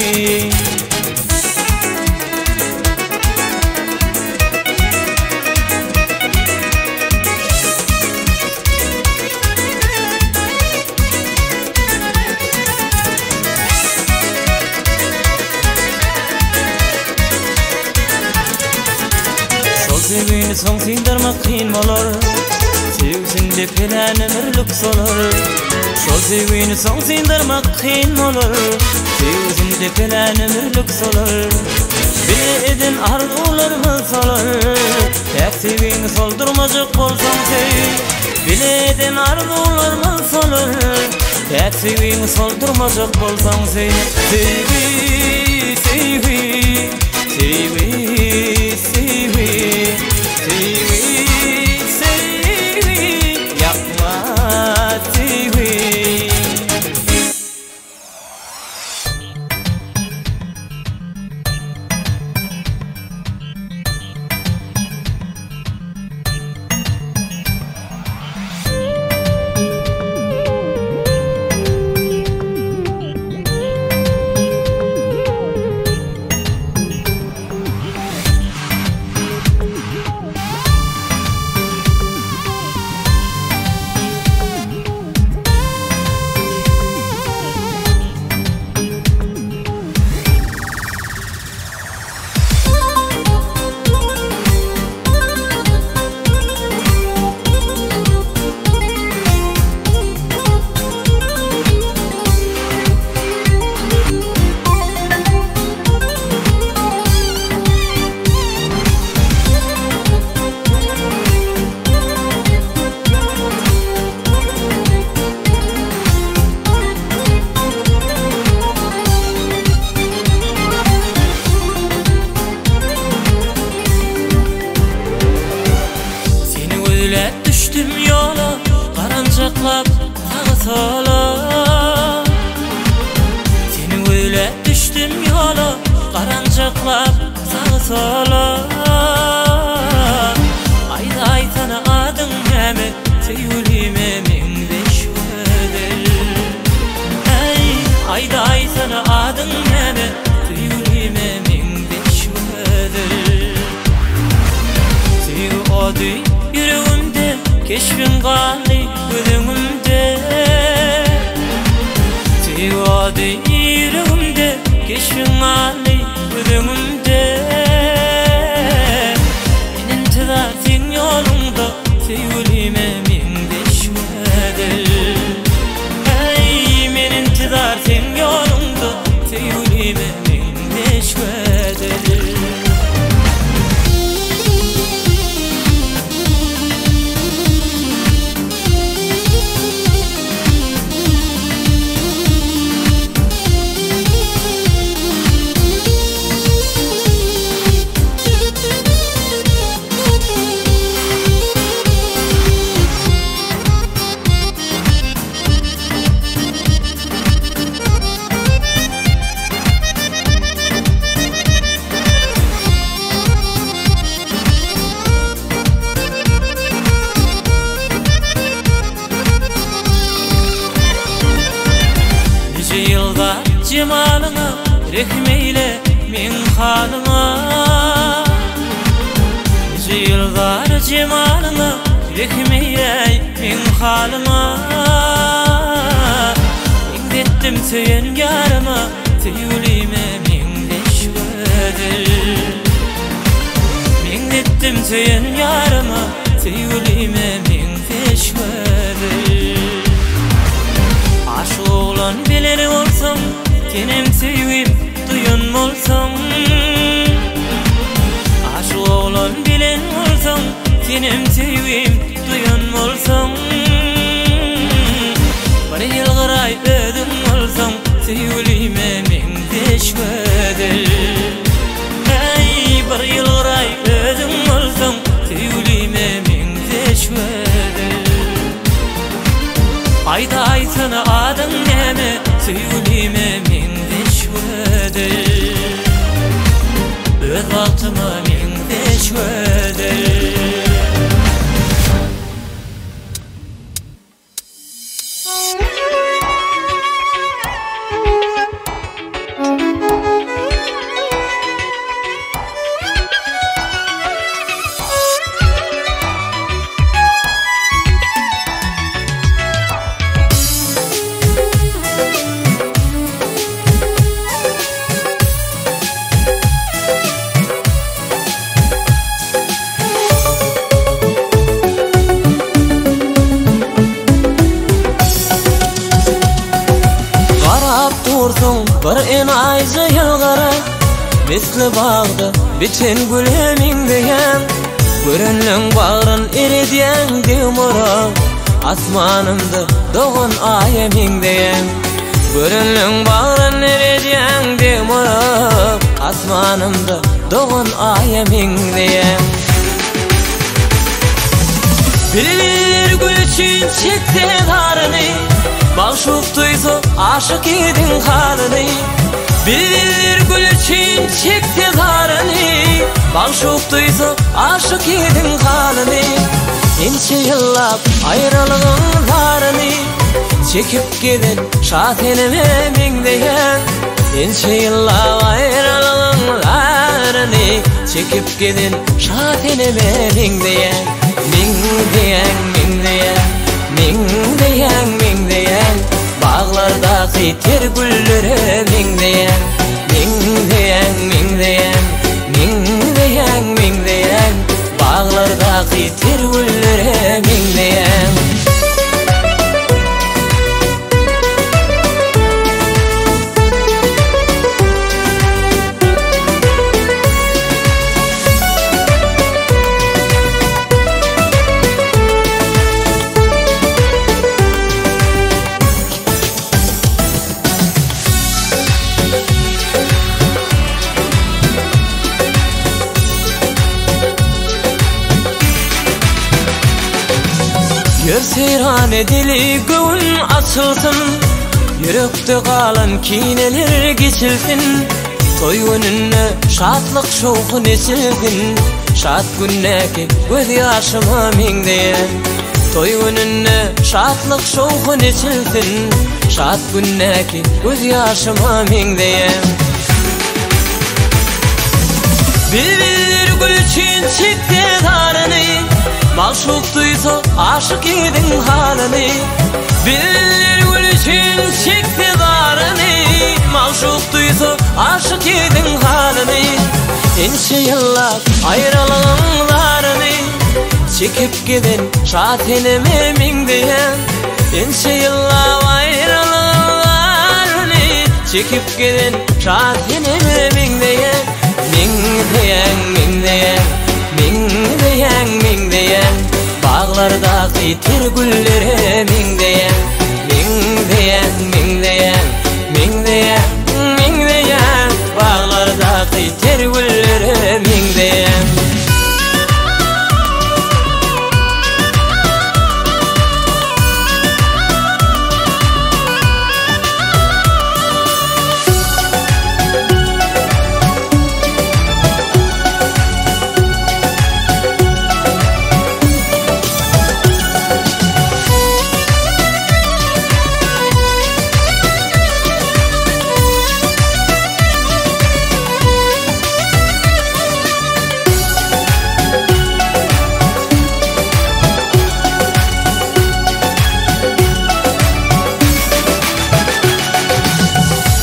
Speaker 1: Şol söýgini soň syndyrmak kyn bolar, Söýgüsinde pelän ömürlik solar. Şol söýgini soň syndyrmak kyn bolar, Söýgüsinde pelän ömürlik solar. Bile eden arzuwlarymyz solar, Täk söýgiňi soldurmajak bolsaň söý. Bile eden arzuwlarymyz solar, Täk söýgiňi soldurmajak bolsaň söý. Söýgi, söýgi, söýgi, söýgi, söýgi, söýgi, ýakma söýgi. Seni gözläp düşdüm ýola, Garanjaklap saga sola. Seni gözläp düşdüm ýola, Garanjaklap saga sola. Aýda aýtsana adyň näme, Söýgülime meňzeş gözel. Äý, aýda aýtsana adyň näme, Söýgülime meňzeş gözel. Söýgi ody ýüregimde, Keşbiň galdy göz öňümde. Söýgi ody ýüregimde, Keşbiň galdy göz öňümde. Men intizar seň ýoluňda, Söýgülime meňzeş gözel. Äý, men intizar seň ýoluňda, Söýgülime meňzeş gözel. jemalyňa, Rehm eýle meň halyma. Nije ýyl zar jemalyňa, Rehm eýläý meň halyma. Meňzetdim söýen ýaryma, Söýgülime meňzeş gözel. Meňzetdim söýen ýaryma, Söýgülime meňzeş gözel. Aşyk oglan bilen bolsaň, Senem söýgim duýan bolsaň. Aşyk oglan bilen bolsaň, Senem söýgim duýan bolsaň. Bir ýylgyraý özüň bolsaň, Söýgülime meňzeş gözel. Eý, bir ýylgyraý özüň bolsaň, Söýgülime meňzeş gözel. Aýdaýsana adyň näme, Söýgülime meňzeş gözel. Öz bagtyma meňzeş gözel. Garap dursuň bir enaýyja ýylgyra, Misli bagda biten güle meňzeýäň. Görenleň bagryn eredýäň degmora, Asmanymda dogan aýa meňzeýäň. Görenleň bagryn eredýäň degmora, Asmanymda dogan aýa meňzeýäň. Bilbiller gül üçin çekse zaryny, Magşuk duýsa aşyk ýigidiň halyny. Bilbiller gül üçin çekse zaryny, Magşuk duýsa aşyk ýigidiň halyny. Ençe ýyllap aýralygyň zaryny, Çekip gezen Şaseneme meňzeýäň. Ençe ýyllap aýralygyň zaryny, Çekip gezen Şaseneme meňzeýäň. Meňzeýäň, meňzeýäň, meňzeýäň, meňzeýäň, Baglardaky ter güllere meňzeýäň. Meňzeýäň, meňzeýäň, meňzeýäň, meňzeýäň, Baglardaky ter güllere meňzeýäň. Ýör seýran edeli göwün açylsyn, Ýürekde galan kineler geçilsin. Toý gününde şatlyk şowhun eçilsin, Şat gündäki göz ýaşyma meňzeýän. Toý gününde şatlyk şowhun eçilsin, Şat gündäki göz ýaşyma meňzeýän. Bilbiller gül üçin çekse zaryny, Magşuk duýsa aşyk ýigidiň halyny. Bilbiller gül üçin çekse zaryny, Magşuk duýsa aşyk ýigidiň halyny. Ençe ýyllap aýralygyň zaryny, Çekip gezen Şaseneme meňzeýän. Ençe ýyllap aýralygyň zaryny, Çekip gezen Şaseneme meňzeýän. Meňzeýäň, meňzeýäň, meňzeýäň, meňzeýäň, Baglardaky ter güllere meňzeýäň. Meňzeýäň, meňzeýäň, meňzeýäň, meňzeýäň, Baglardaky ter güllere meňzeýäň.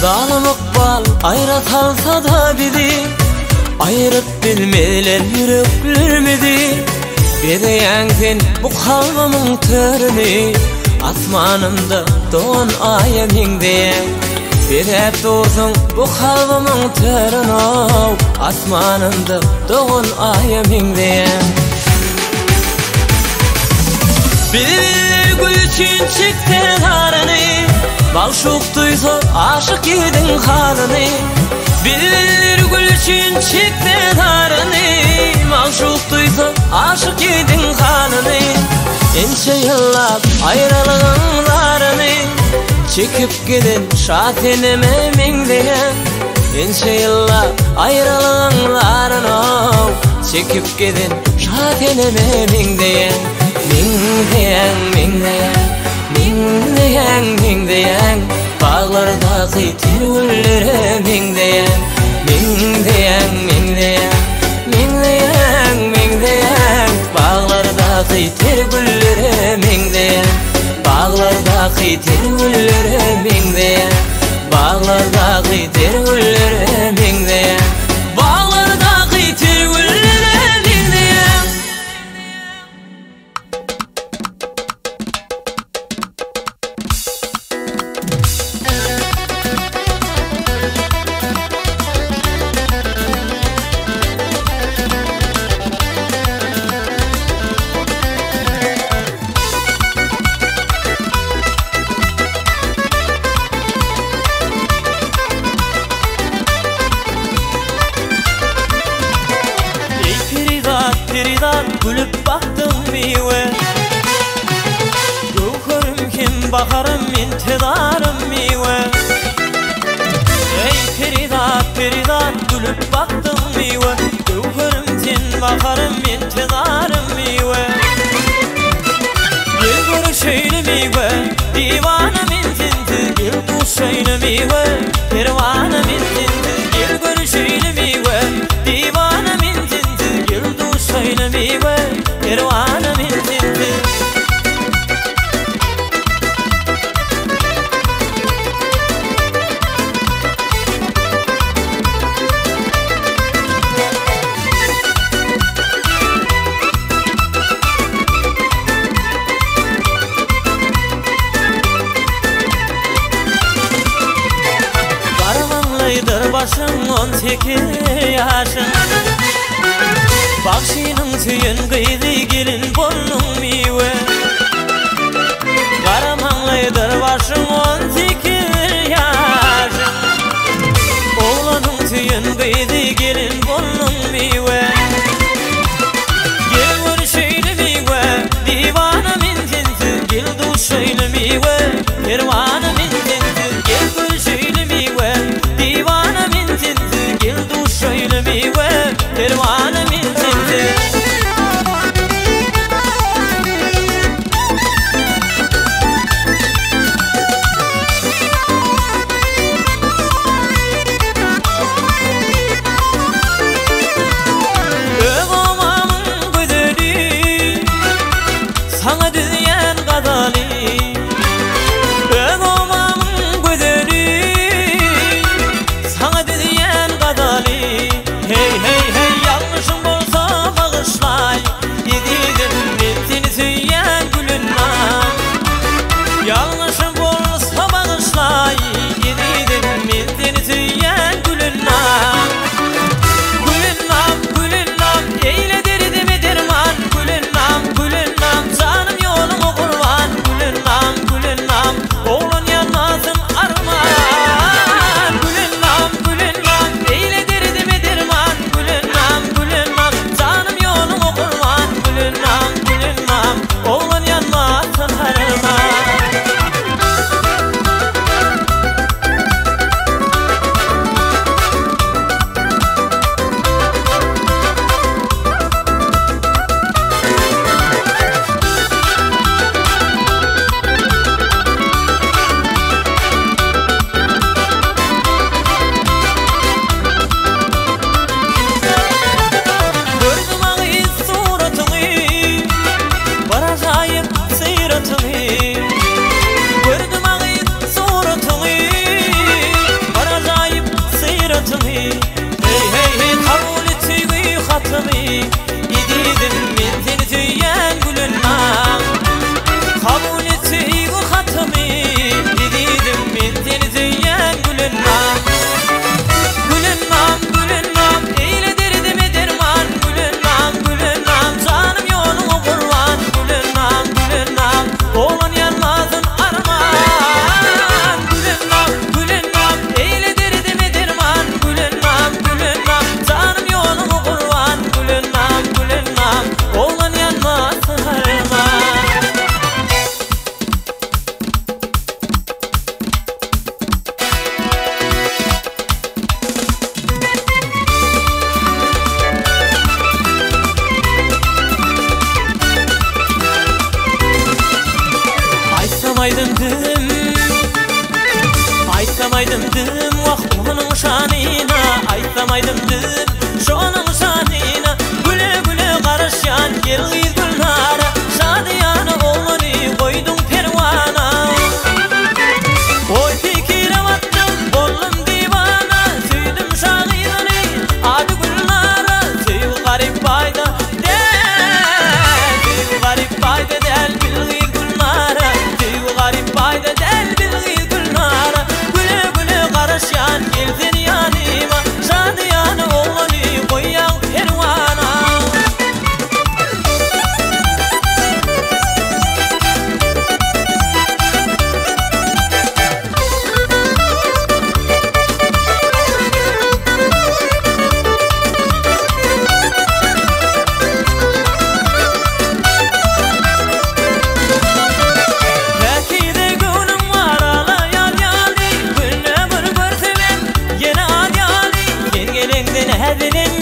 Speaker 1: Zalym ykbal aýra salsa-da bizi, Aýryp bilmezler ýüreklerimizi. Bezeýäň sen bu kalbymyň törüni, Asmanymda dogan aýa meňzeýäň. Bezäp dursuň bu kalbymyň törüni, Asmanymda dogan aýa meňzeýäň. Bilbiller gül üçin çekse zaryny, Magşuk duýsa aşyk ýigidiň halyny. Bilbiller gül üçin çekse zaryny, Magşuk duýsa aşyk ýigidiň halyny. Ençe ýyllap aýralygyň zaryny, Çekip giden şa seneme meňzeýän. Ençe ýyllap aýralygyň zaryny, Çekip giden şa seneme meňzeýän. Meňzeýän, meňzeýän, meňzeýän, meňzeýän, Baglardaky ter güllere meňzeýän. Meňzeýän, meňzeýän, meňzeýän, meňzeýän, Baglardaky ter güllere meňzeýän. Baglardaky ter güllere meňzeýän. Baglardaky ter güllere meňzeýän. Baglardaky ter güllere meňzeýän. Ey perizat, perizat, gülüp bakdyň miwe. Göwherim hem baharym, intizarym miwe. Ey perizat, perizat, gülüp bakdyň miwe. Göwherim sen baharym, intizarym miwe. Gel görüşeýli miwe, diwana men sensiz. Gel duşaýly miwe, perwana men sensiz. Gel görüşeýli miwe, diwana men sensiz. Gel duşaýly miwe, perwana men sensiz. Garamaňlaýdyr başyň 18 ýaşyň, Bagşynyň söýen gyzy gelin bolduň miwe. Garamaňlaýdyr başyň 18 ýaşyň, Oglanyň söýen gyzy gelin bolduň miwe. Gel görüşeýli miwe, diwana men sensiz. Gel duşaýly miwe, perwana men sensiz. Gel görüşeýli miwe, diwana men sensiz. Gel duşaýly miwe, perwana men sensiz. Gözüm wah onuň şanyna, Aýtsam aýdym düzüp şonuň şanyna. Güle-güle garaşýan gel gyz Gülnara, Şadyýana oglany goýduň perwana. Oý pikire batdym, boldum diwana, Söýdüm şa gyzyny, ady Gülnara. Söýgi garyp baýda däl, Söýgi garyp baýda däl, bil gyz Gülnara. Söýgi garyp baýda däl, bil gyz Gülnara. Güle-güle garaşýan, gel sen ýanyma, Şadyýana oglany goýýaň perwana. Päkize göwnüň bar ala ýaz ýaly, Günde bir görsemem ýene az ýaly. Sen geleňde näzilen,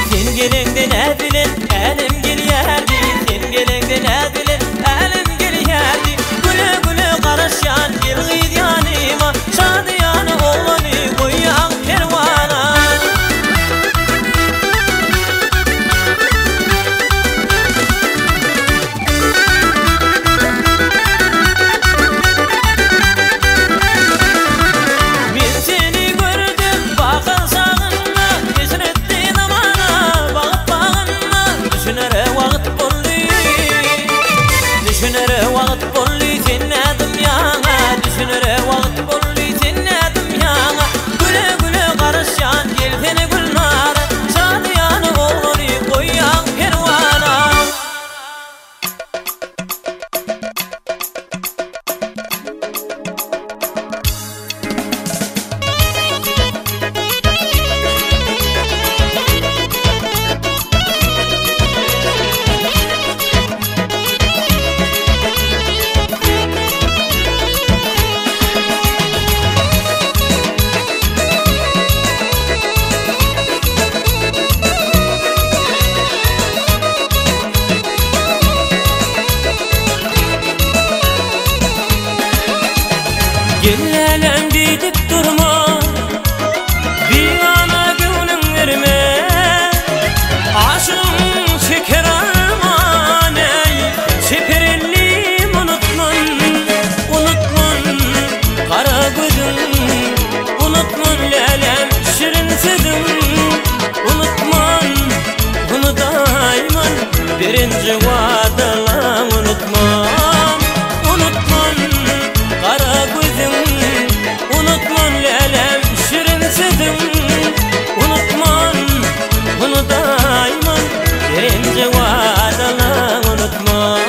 Speaker 1: Sen geleňde näzilen älem gelýärdi. Sen geleňde näzilen älem gelýärdi. Güle-güle garaşýan gel gyz ýanyma, Şadyýana oglany goýýaň perwana. Men seni gördüm bakan şagynda, Eşretli zamana, bagt bagynda. Düşünere wagt boldy, Düşünere wagt boldy, sen nädim ýaňa. Düşünere wagt boldy, sen nädim ýaňa. Güle-güle garaşýan gelsene Gülnara, Şadyýana oglany goýýaň perwana. Gel lälem diýdip durma, Bigana göwnüň berme. Aşygyň çeker arman eý, Çeper ellim unutman, unutman Gara gözüň, unutman lälem şirin sözüň. Unutman, unudaýman birinji wadalaň unutman. Unutman gara gözüň, unutman lälem şirin sözüň. Unutman, unudaýman birinji wadalaň unutman.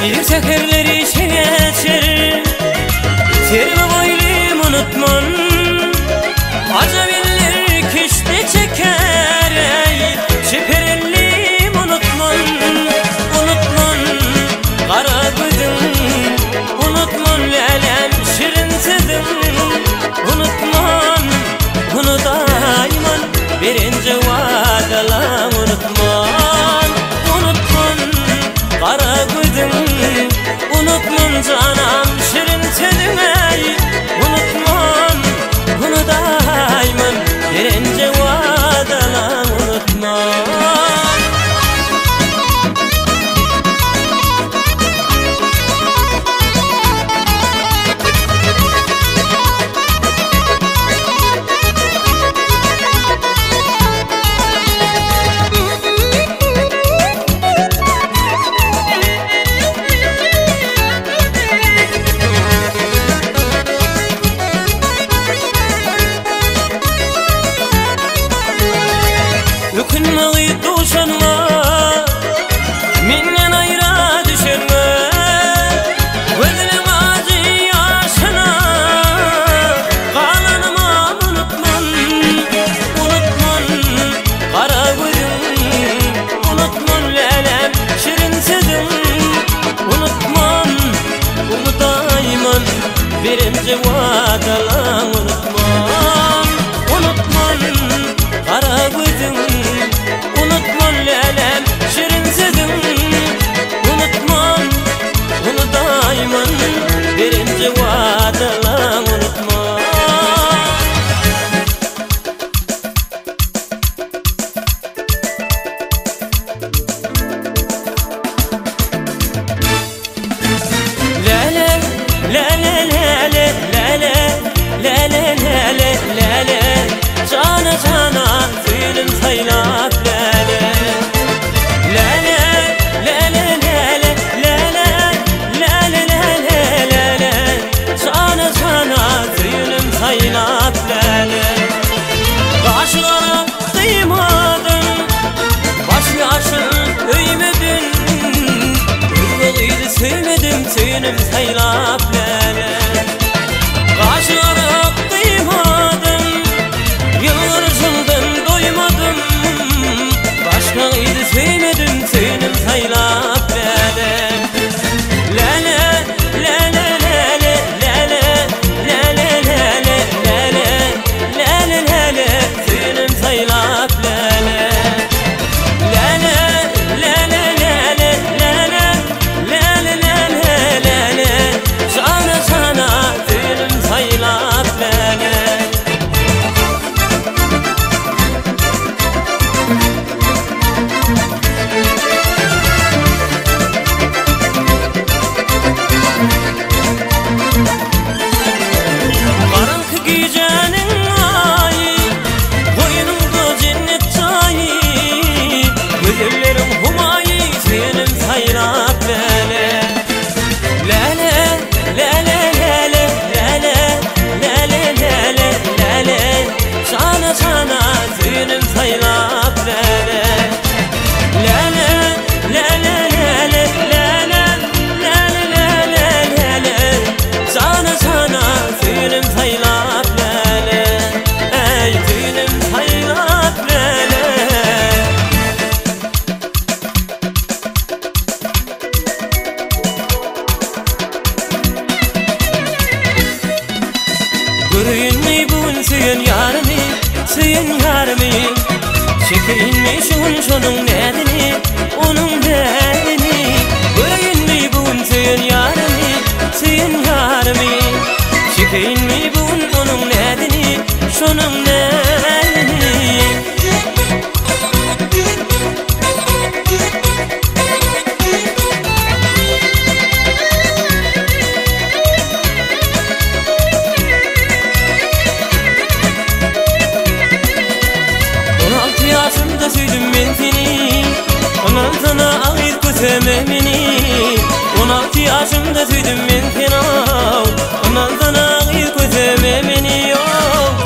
Speaker 1: Bir seherleri geçer, Sermi boylum unutman. Acab eller keşte çeker ey, Çeper ellim unutman, unutman Gara gözüm, unutman lälem şirin sözüm. Unutman, unutayman birinci vadalam unutman. Unutman kara gözüm, unutman canam şirin sözüm ey. Unutman, unutayman birinci vadalam unutman. Söýenim saýlap läle. Gaşyňa gyýmadym, Ýylgyrşyňdan doýmadym. Başga gyzy söýmedim, Söýenim saýlap läle. Läle, läle, läle, läle, läle, läle, läle, läle, läle, Söýenim saýlap läle. Läle, läle, läle, läle, läle, läle, läle, Jana, jana, söýenim saýlap läle. Garaňky gijäniň aýy, Goýnuňda jennet jaýy, Gözelleriň humaýy, Söýenim saýlap läle. Läle, läle, läle, läle, läle, läle, läle, Jana, jana, söýenim saýlap läle. Läle, läle, läle, läle, läle, läle, läle, Jana, jana, söýenim saýlap läle. Eý, söýenim saýlap läle. Göreýinmi bu gün söýen ýarymy, söýen ýarymy? Çekeýinmi şu gün şonuň näzini, onuň näzini? Göreýinmi bu gün söýen ýarymy, söýen ýarymy? Çekeýinmi bu gün onuň näzini, şonuň näzini? 16 ýaşymda söýdüm men seni, Ondan sana agyz köseme meni. 16 ýaşymda söýdüm men seni, Ondan sana agyz köseme meni.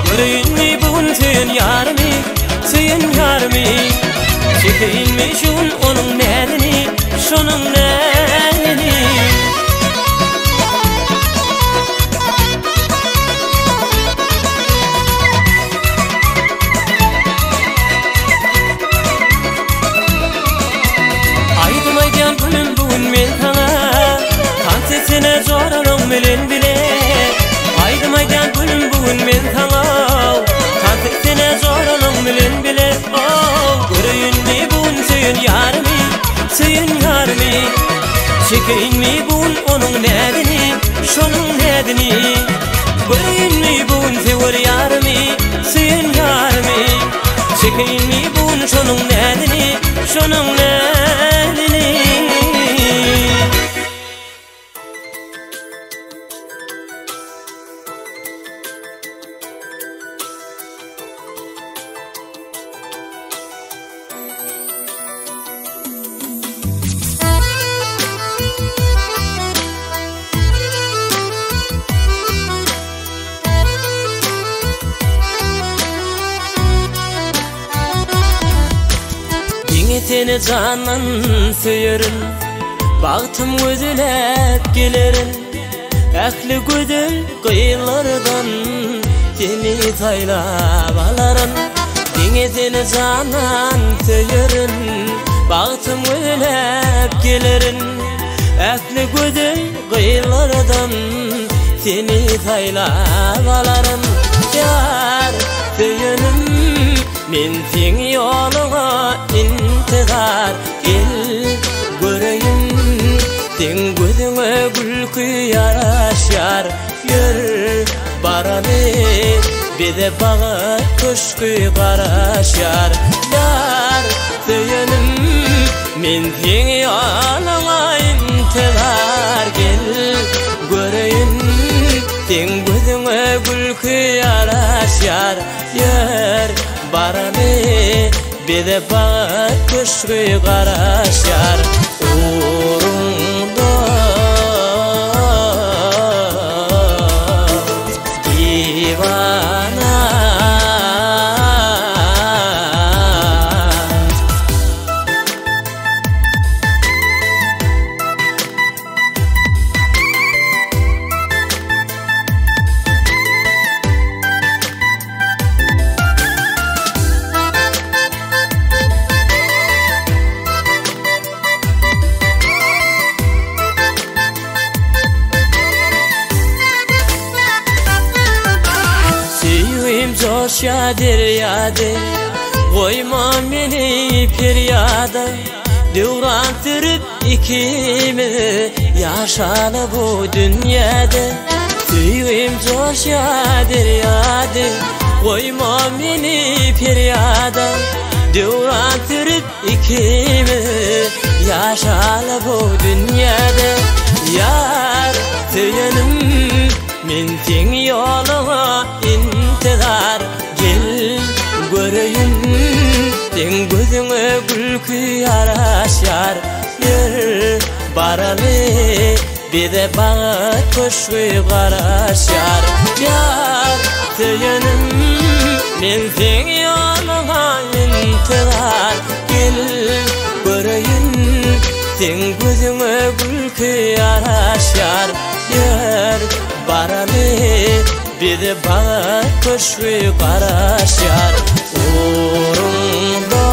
Speaker 1: Göreýinmi bu gün söýen ýarymy, söýen ýarymy? Çekeýinmi şu gün onuň näzini, şonuň näzini? Aýdym aýdýan gülüm bu gün men saňa, Tans etsene joralaň bilen bile. Aýdym aýdýan gülüm bu gün men saňa, Tans etsene joralaň bilen bile. Göreýinmi bu gün söýen ýarymy, söýen ýarymy? Çekeýinmi bu gün onuň näzini, şonuň näzini? Göreýinmi bu gün söwer ýarymy, söýen ýarymy? Çekeýinmi bu gün şonuň näzini, şonuň näzini? Diňe seni jandan söýerin, Bagtym gözläp gelerin. Ähli gözel gyzlardan seni saýlap alaryn. Diňe seni jandan söýerin, Bagtym gözläp gelerin. Ähli gözel gyzlardan seni saýlap alaryn. Ýar söýenim, men seň ýoluňa intizar. Gel göreýin, seň gözüňe gülki ýaraşýar. Ýör baraly, bize bagat köşgi garaşýar. Ýar söýenim, men seň ýoluňa intizar. Gel göreýin, seň gözüňe gülki ýaraşýar. Ýör baraly, bize bagat köşgi garaşýar. Uğrunda divana. joşýar derýada, Goýma meni perýada. Döwran sürüp ikimiz ýaşaly bu dünýäde. Söýgim joşýar derýada, Goýma meni perýada. Döwran sürüp ikimiz ýaşaly bu dünýäde. Ýar söýenim, men seň ýoluňa intizar. Gel göreýin, seň gözüňe gülki ýaraşýar. Ýör baraly, bize bagt köşgi garaşýar. Ýar söýenim, men seň ýoluňa intizar. Gel göreýin, seň gözüňe gülki ýaraşýar. Ýör baraly, bize bagt köşgi garaşýar. Ugrunda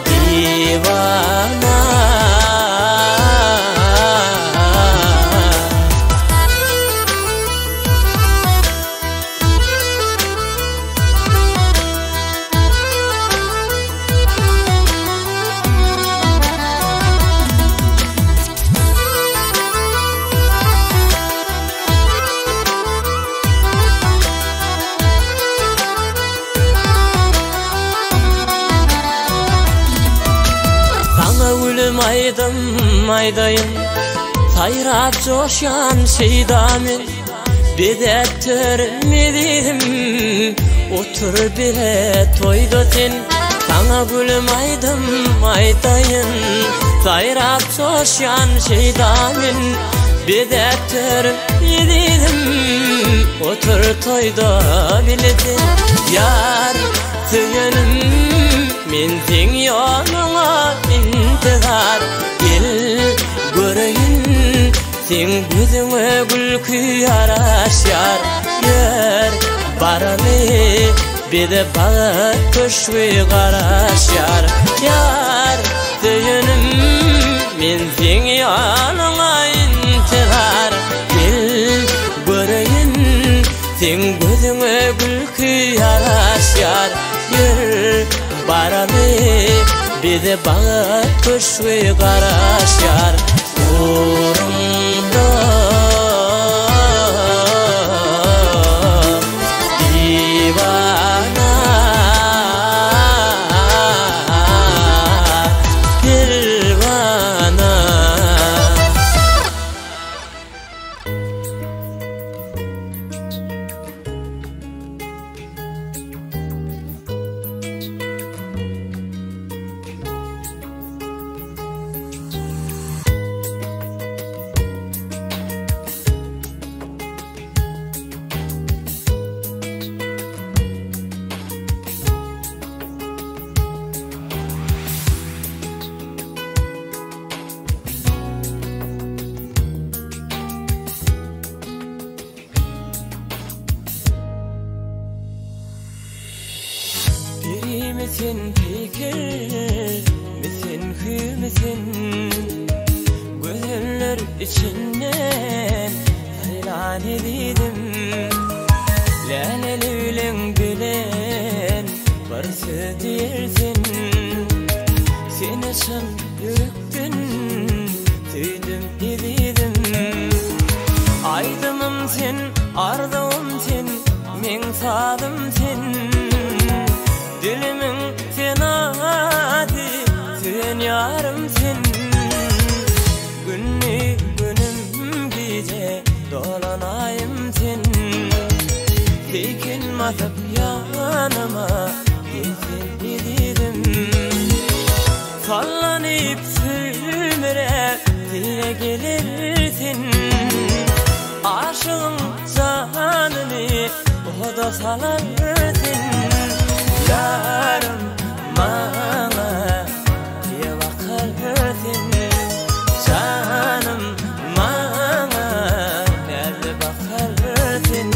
Speaker 1: diwana. Saňa gülüm aýdym aýdaýyn, saýrap joşýan şeýda men. Bezäpdir mezizim, otur bile toýda sen. Saňa gülüm aýdym aýdaýyn, saýrap joşýan şeýda men. Bezäpdir mezizim, otur toýda bile sen. Ýar söýenim, men seň ýoluňa intizar. Gel göreýin, seň gözüňe gülki ýaraşýar. Ýör baraly, bize bagt köşgi garaşýar. Ýar söýenim, men seň ýoluňa intizar. Gel göreýin, seň gözüňe gülki ýaraşýar. Ýör baraly, bize bagt köşgi garaşýar. Ugrunda diwana, perwana. Peri misin, peker misin, hür misin? Gözeller içinden saýlan ezizim. Läleli bilen bilen bir söz diýersin. Seni çyn ýürekden söýdüm ezizim. Aýdymym sen, arzuwym sen, meň sazym sen. Dilimin senady, söýen ýarym sen. Günni günüm gije dolan aýym sen. Seýkin basyp ýanyma gelsen ezizim. Sallanyp sümre dile gelirsin. Aşığın janyny oda salarsın. Yarım maňa diýe bakarsyn. Janym maňa näle bakarsyn.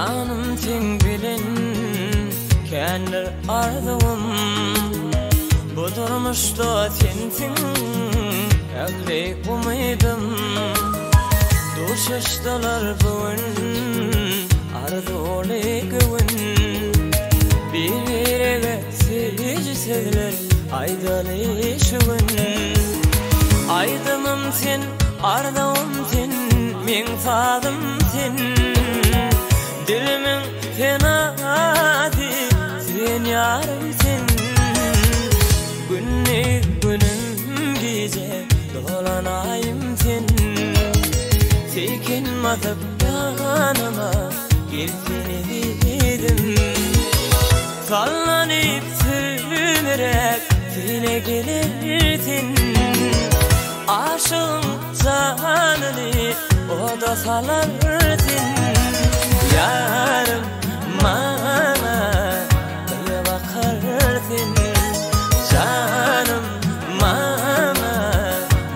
Speaker 1: Janym seň bilen kändir arzuwym. Bu durmuşda sensiň ähli umydym. Duşuşdylar bu gün arzuwly göwün. Bir-birege süýji sözler aýdaly şu gün. Aýdymym sen, arzuwym sen, meň sazym sen. Dilimiň senasy sen ýarym sen. Gündiz günüm gije dolan aýym sen. Seýkin basyp ýanyma gelsene diýdim. Sallanyp sülmürek sile gelersin. Aşygyň janyny oda salarsyn. Ýarym maňa gyýa bakarsyn. Janym maňa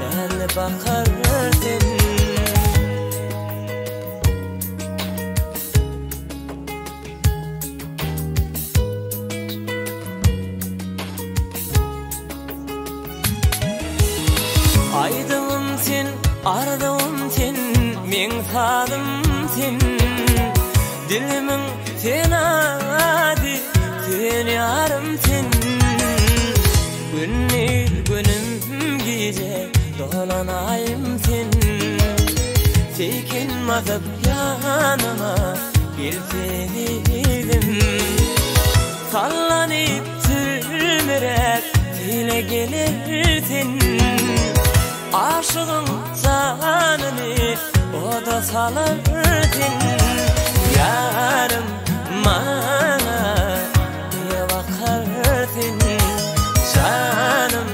Speaker 1: näzli bakarsyn. Aýdymym sen, arzuwym sen, meň sazym sen. Dilimiň senady sen ýarym sen. Gündiz günüm gije dolan aýym sen. Seýkin basyp ýanyma gelsene diýdim. Sallanyp sülmürek sile gelersin. Aşygyň janyny oda salarsyn. Ýarym maňa gyýa bakarsyn. Janym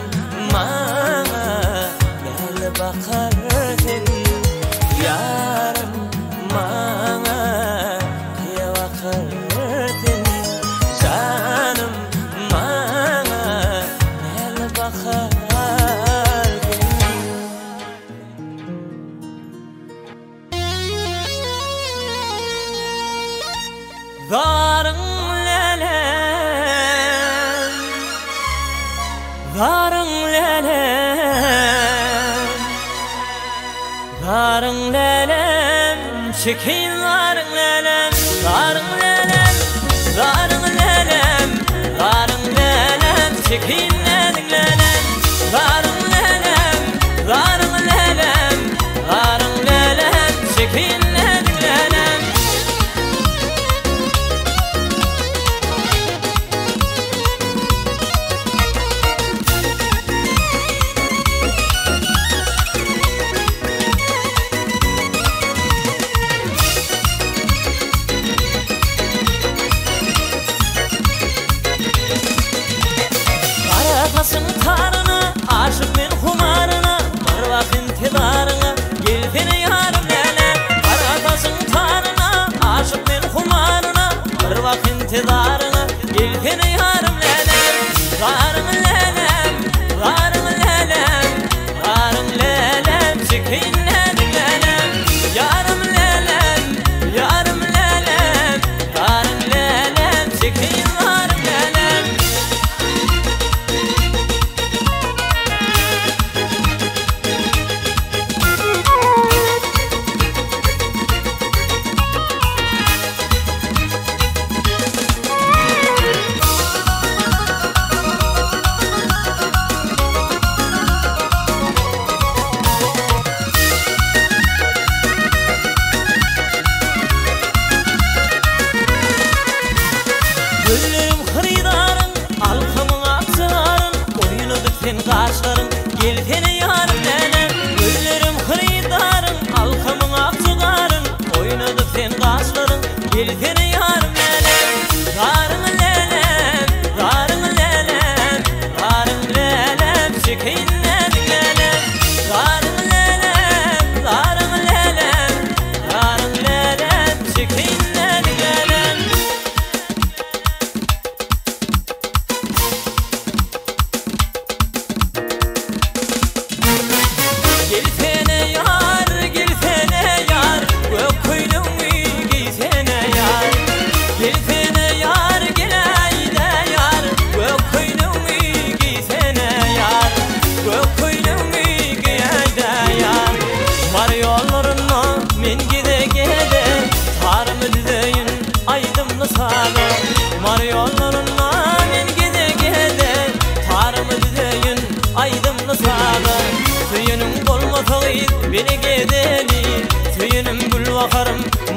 Speaker 1: maňa näzli bakarsyn. Ýarym maňa gyýa bakarsyn. Janym maňa näzli bakarsyn. Zaryn lälem, zaryn lälem, zaryn lälem, çekeýin zaryn lälem, zaryn lälem, zaryn lälem, zaryn lälem, çekeýin näziň lälem, zaryn lälem, zaryn lälem, zaryn lälem, çekeýin näziň lälem. Gara saçyň taryna, aşyk men humaryna, bir wagt intizaryňa, gelsene ýarym läle. Gara saçyň taryna, aşyk men humaryna, bir wagt intizaryňa, gelsene ýarym läle. Zaryn lälem, zaryn lälem, zaryn lälem, çekeýin näzik lälem. Ýarym lälem, ýarym lälem, zaryn lälem, çekeýin zaryn lälem.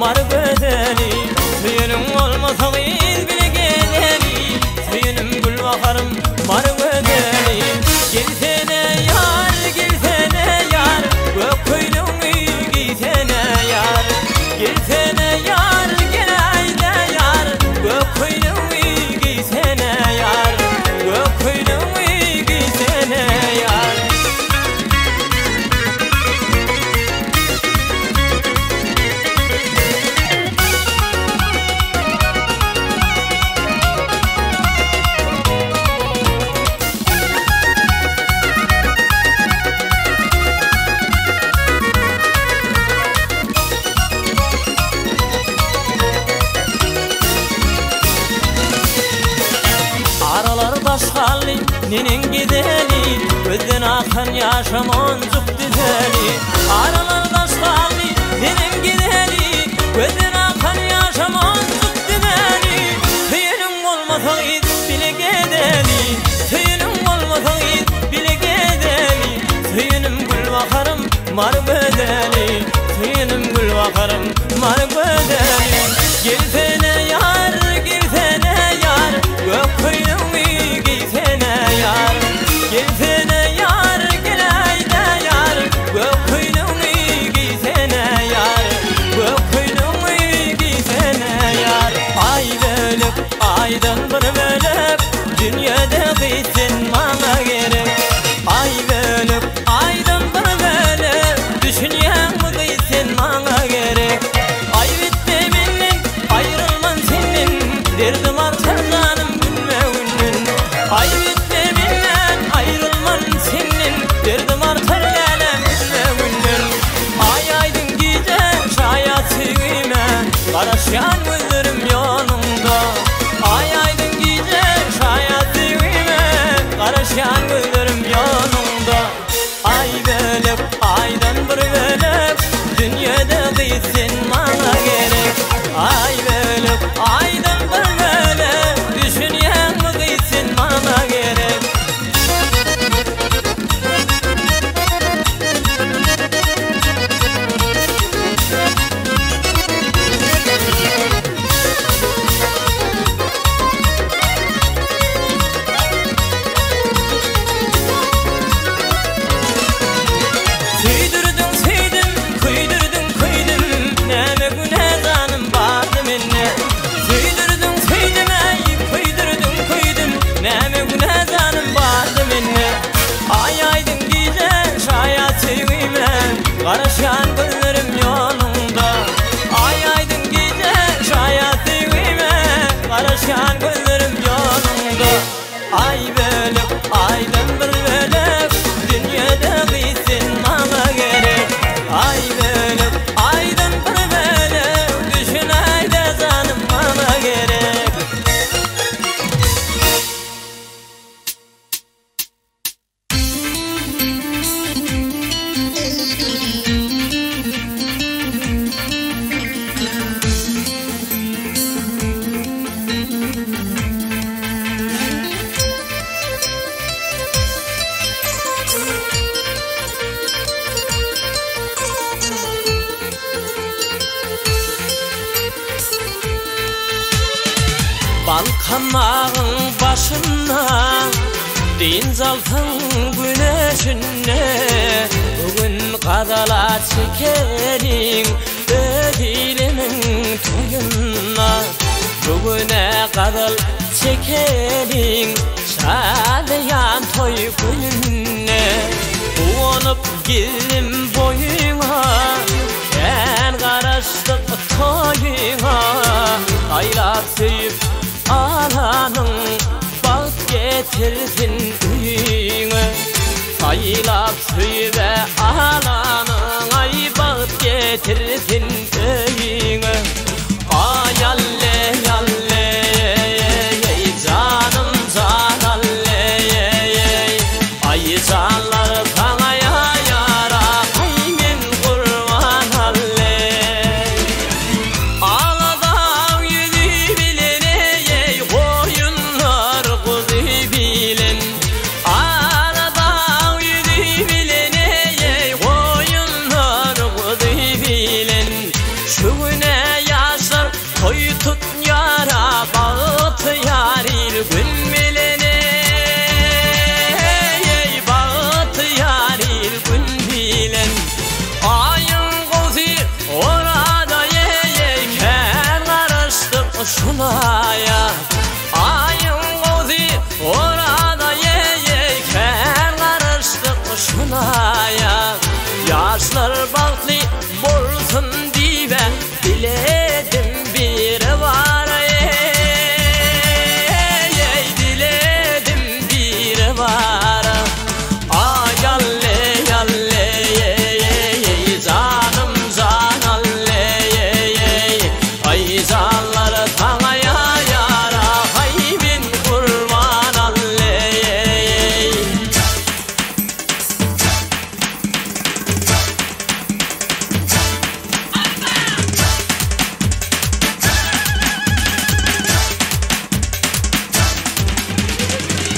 Speaker 1: Mar gözeli Söýeniň bolmasa gyz bile gezeli Söýenim gül baharym Mar gözeli Gelsene ýar, gelsene ýar Gök köýnegiňi geýsene ýar Gelsene ýar, geläýdä ýar Gök köýnegiňi geýsene ýar Gök köýnegiňi geýsene ýar. Aralar daş galdy, neneň gideli, Gözden akan ýaşa monjuk düzeli. Aralar daş galdy, neneň gideli, Gözden akan ýaşa monjuk düzeli. Söýeniň bolmasa gyz, bile gezeli, Söýeniň bolmasa gyz, bile gezeli. Söýenim gül baharym, mar gözeli, Söýenim gül baharym, mar gözeli. Gelsene ýar, gelsene ýar, Gök köýnegiňi geýsene ýar. Gelsene ýar, geläýdä ýar, Gök köýnegiňi geýsene ýar, Gök köýnegiňi geýsene ýar. Aý bölek, aýdan bir bölek, Dünýede gyz sen maňa gerek. Aý bölek, aýdan bir bölek, Düşünýäňmi gyz sen maňa gerek. Aýyp etme menden, aýrylman senden, Derdim artar janym günbe-günden. Aýyp etme menden, aýrylman senden, Derdim artar läläm günbe-günden. Aý aýdyň gije şaýat söýgime, Garaşýan gözlerim ýoluňda. Aý aýdyň gije şaýat söýgime, Garaşýan gözlerim ýoluňda. Aý bölek, aýdan bir bölek, Dünýede gyz sen maňa gerek. Aý bölek, aýdan bir bölek, Düşünýäňmi gyz sen maňa gerek. Söýdürdiň söýdüm, köýdürdiň köýdüm, Näme günä janym bardy mende. Söýdürdiň söýdüm äý, köýdürdiň köýdüm, Näme günä janym bardy mende. Aý aýdyň gije şaýat söýgime, Garaşýan gözlerim ýoluňda. Aý aýdyň gije şaýat söýgime, Garaşýan gözlerim ýoluňda. Aý bölek, aýdan bir bölek, Dünýede gyz sen maňa gerek. Aý bölek, aýdan bir bölek, Düşünäýdä janym maňa gerek. Balkanagyň başynda dynç alsaň güneşinde Bu gün gazala çekeliň öz ilimiň toýunda Bu güne gazal çekeliň şadyýan toý gününde Guwanyp geldim boýuňa kän garaşdyk toýuňa Saýlap söýüp alanyň bagt getirsin öýüňe Saýlap söýüp alanyň aý bagt getirsin öýüňe Aý alle alle ey janym jan alle Aý janlar saňa ýara aý men gurban alle Aladag ýüzi bilen ey goýunlar guzy bilen Aladag ýüzi bilen ey goýunlar guzy bilen. Bagtly bolsun diýibä Diledim biri bar eý Diledim biri bar Aý alle alle eý Janym jan alle eý Aý janlar saňa ýara Haý men gurban alle eý.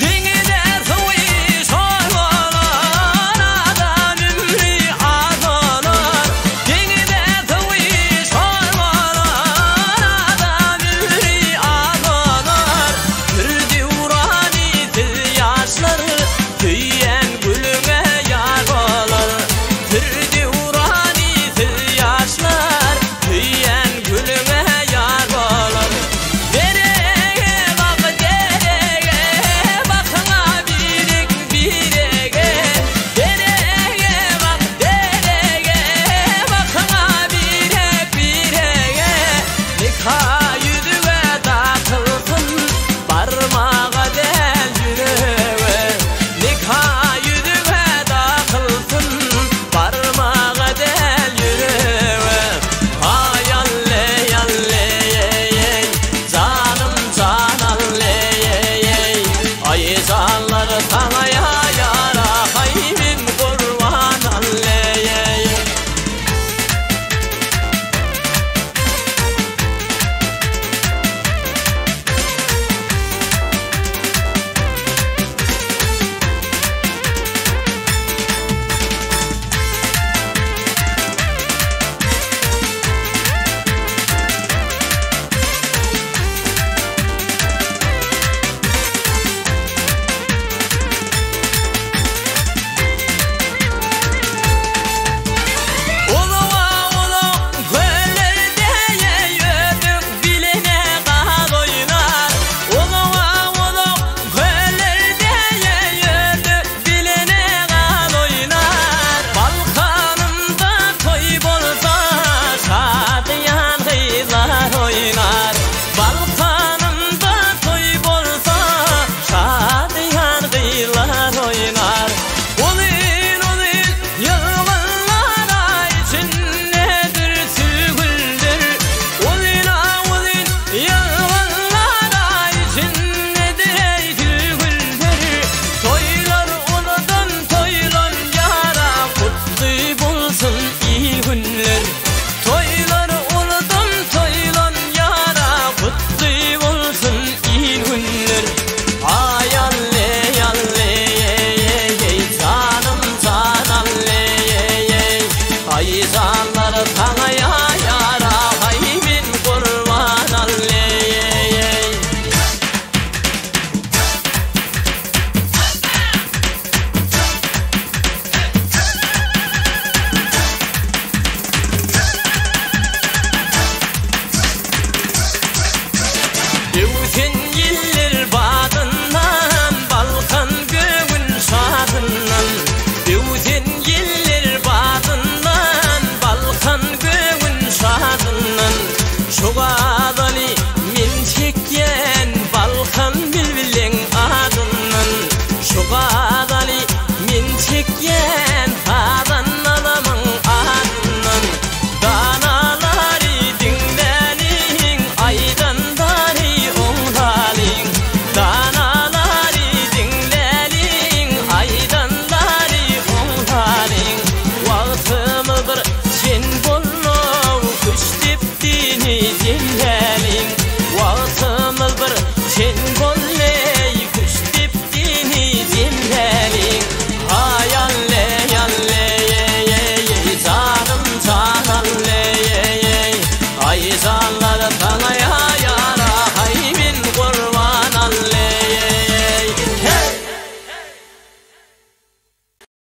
Speaker 1: Deňize suwy şor bolar, adam ömri az bolar. Deňize suwy şor bolar, adam ömri az bolar. Bir döwrany siz ýaşlar, söýen gülüňe ýar bolar. Bir döwrany siz ýaşlar, söýen gülüňe ýar bolar. Derege bak derege, bakyňa birek birege. Derege bak derege, bakyňa birek birege. Nika ýüzüge dakylsyn, barmaga däl ýürege. Nika ýüzüge dakylsyn, barmaga däl ýürege. Aý alle alle eý, janym jan alle eý. Aý janlar saňa ýara, haý men gurban alle eý. Uluğa ulug köllerde ýödük biline gaz oýnar. Uluğa ulug köllerde ýödük biline gaz oýnar. Balkanymda toý bolsa şadyýan gyzlar oýnar. Balkanymda toý bolsa şadyýan gyzlar oýnar. Uzyn uzyn ýylgynlar içindedir sülgüldür. Uzyn uzyn ýylgynlar içindedir sülgüldür. Toýlar uludan toýlan ýara kutly bolsun iyi günler. Toýlar uludan toýlan ýara kutly bolsun iyi günler. Aý alle alle ey, janym jan alle ey. Aý janlar saňa ýara.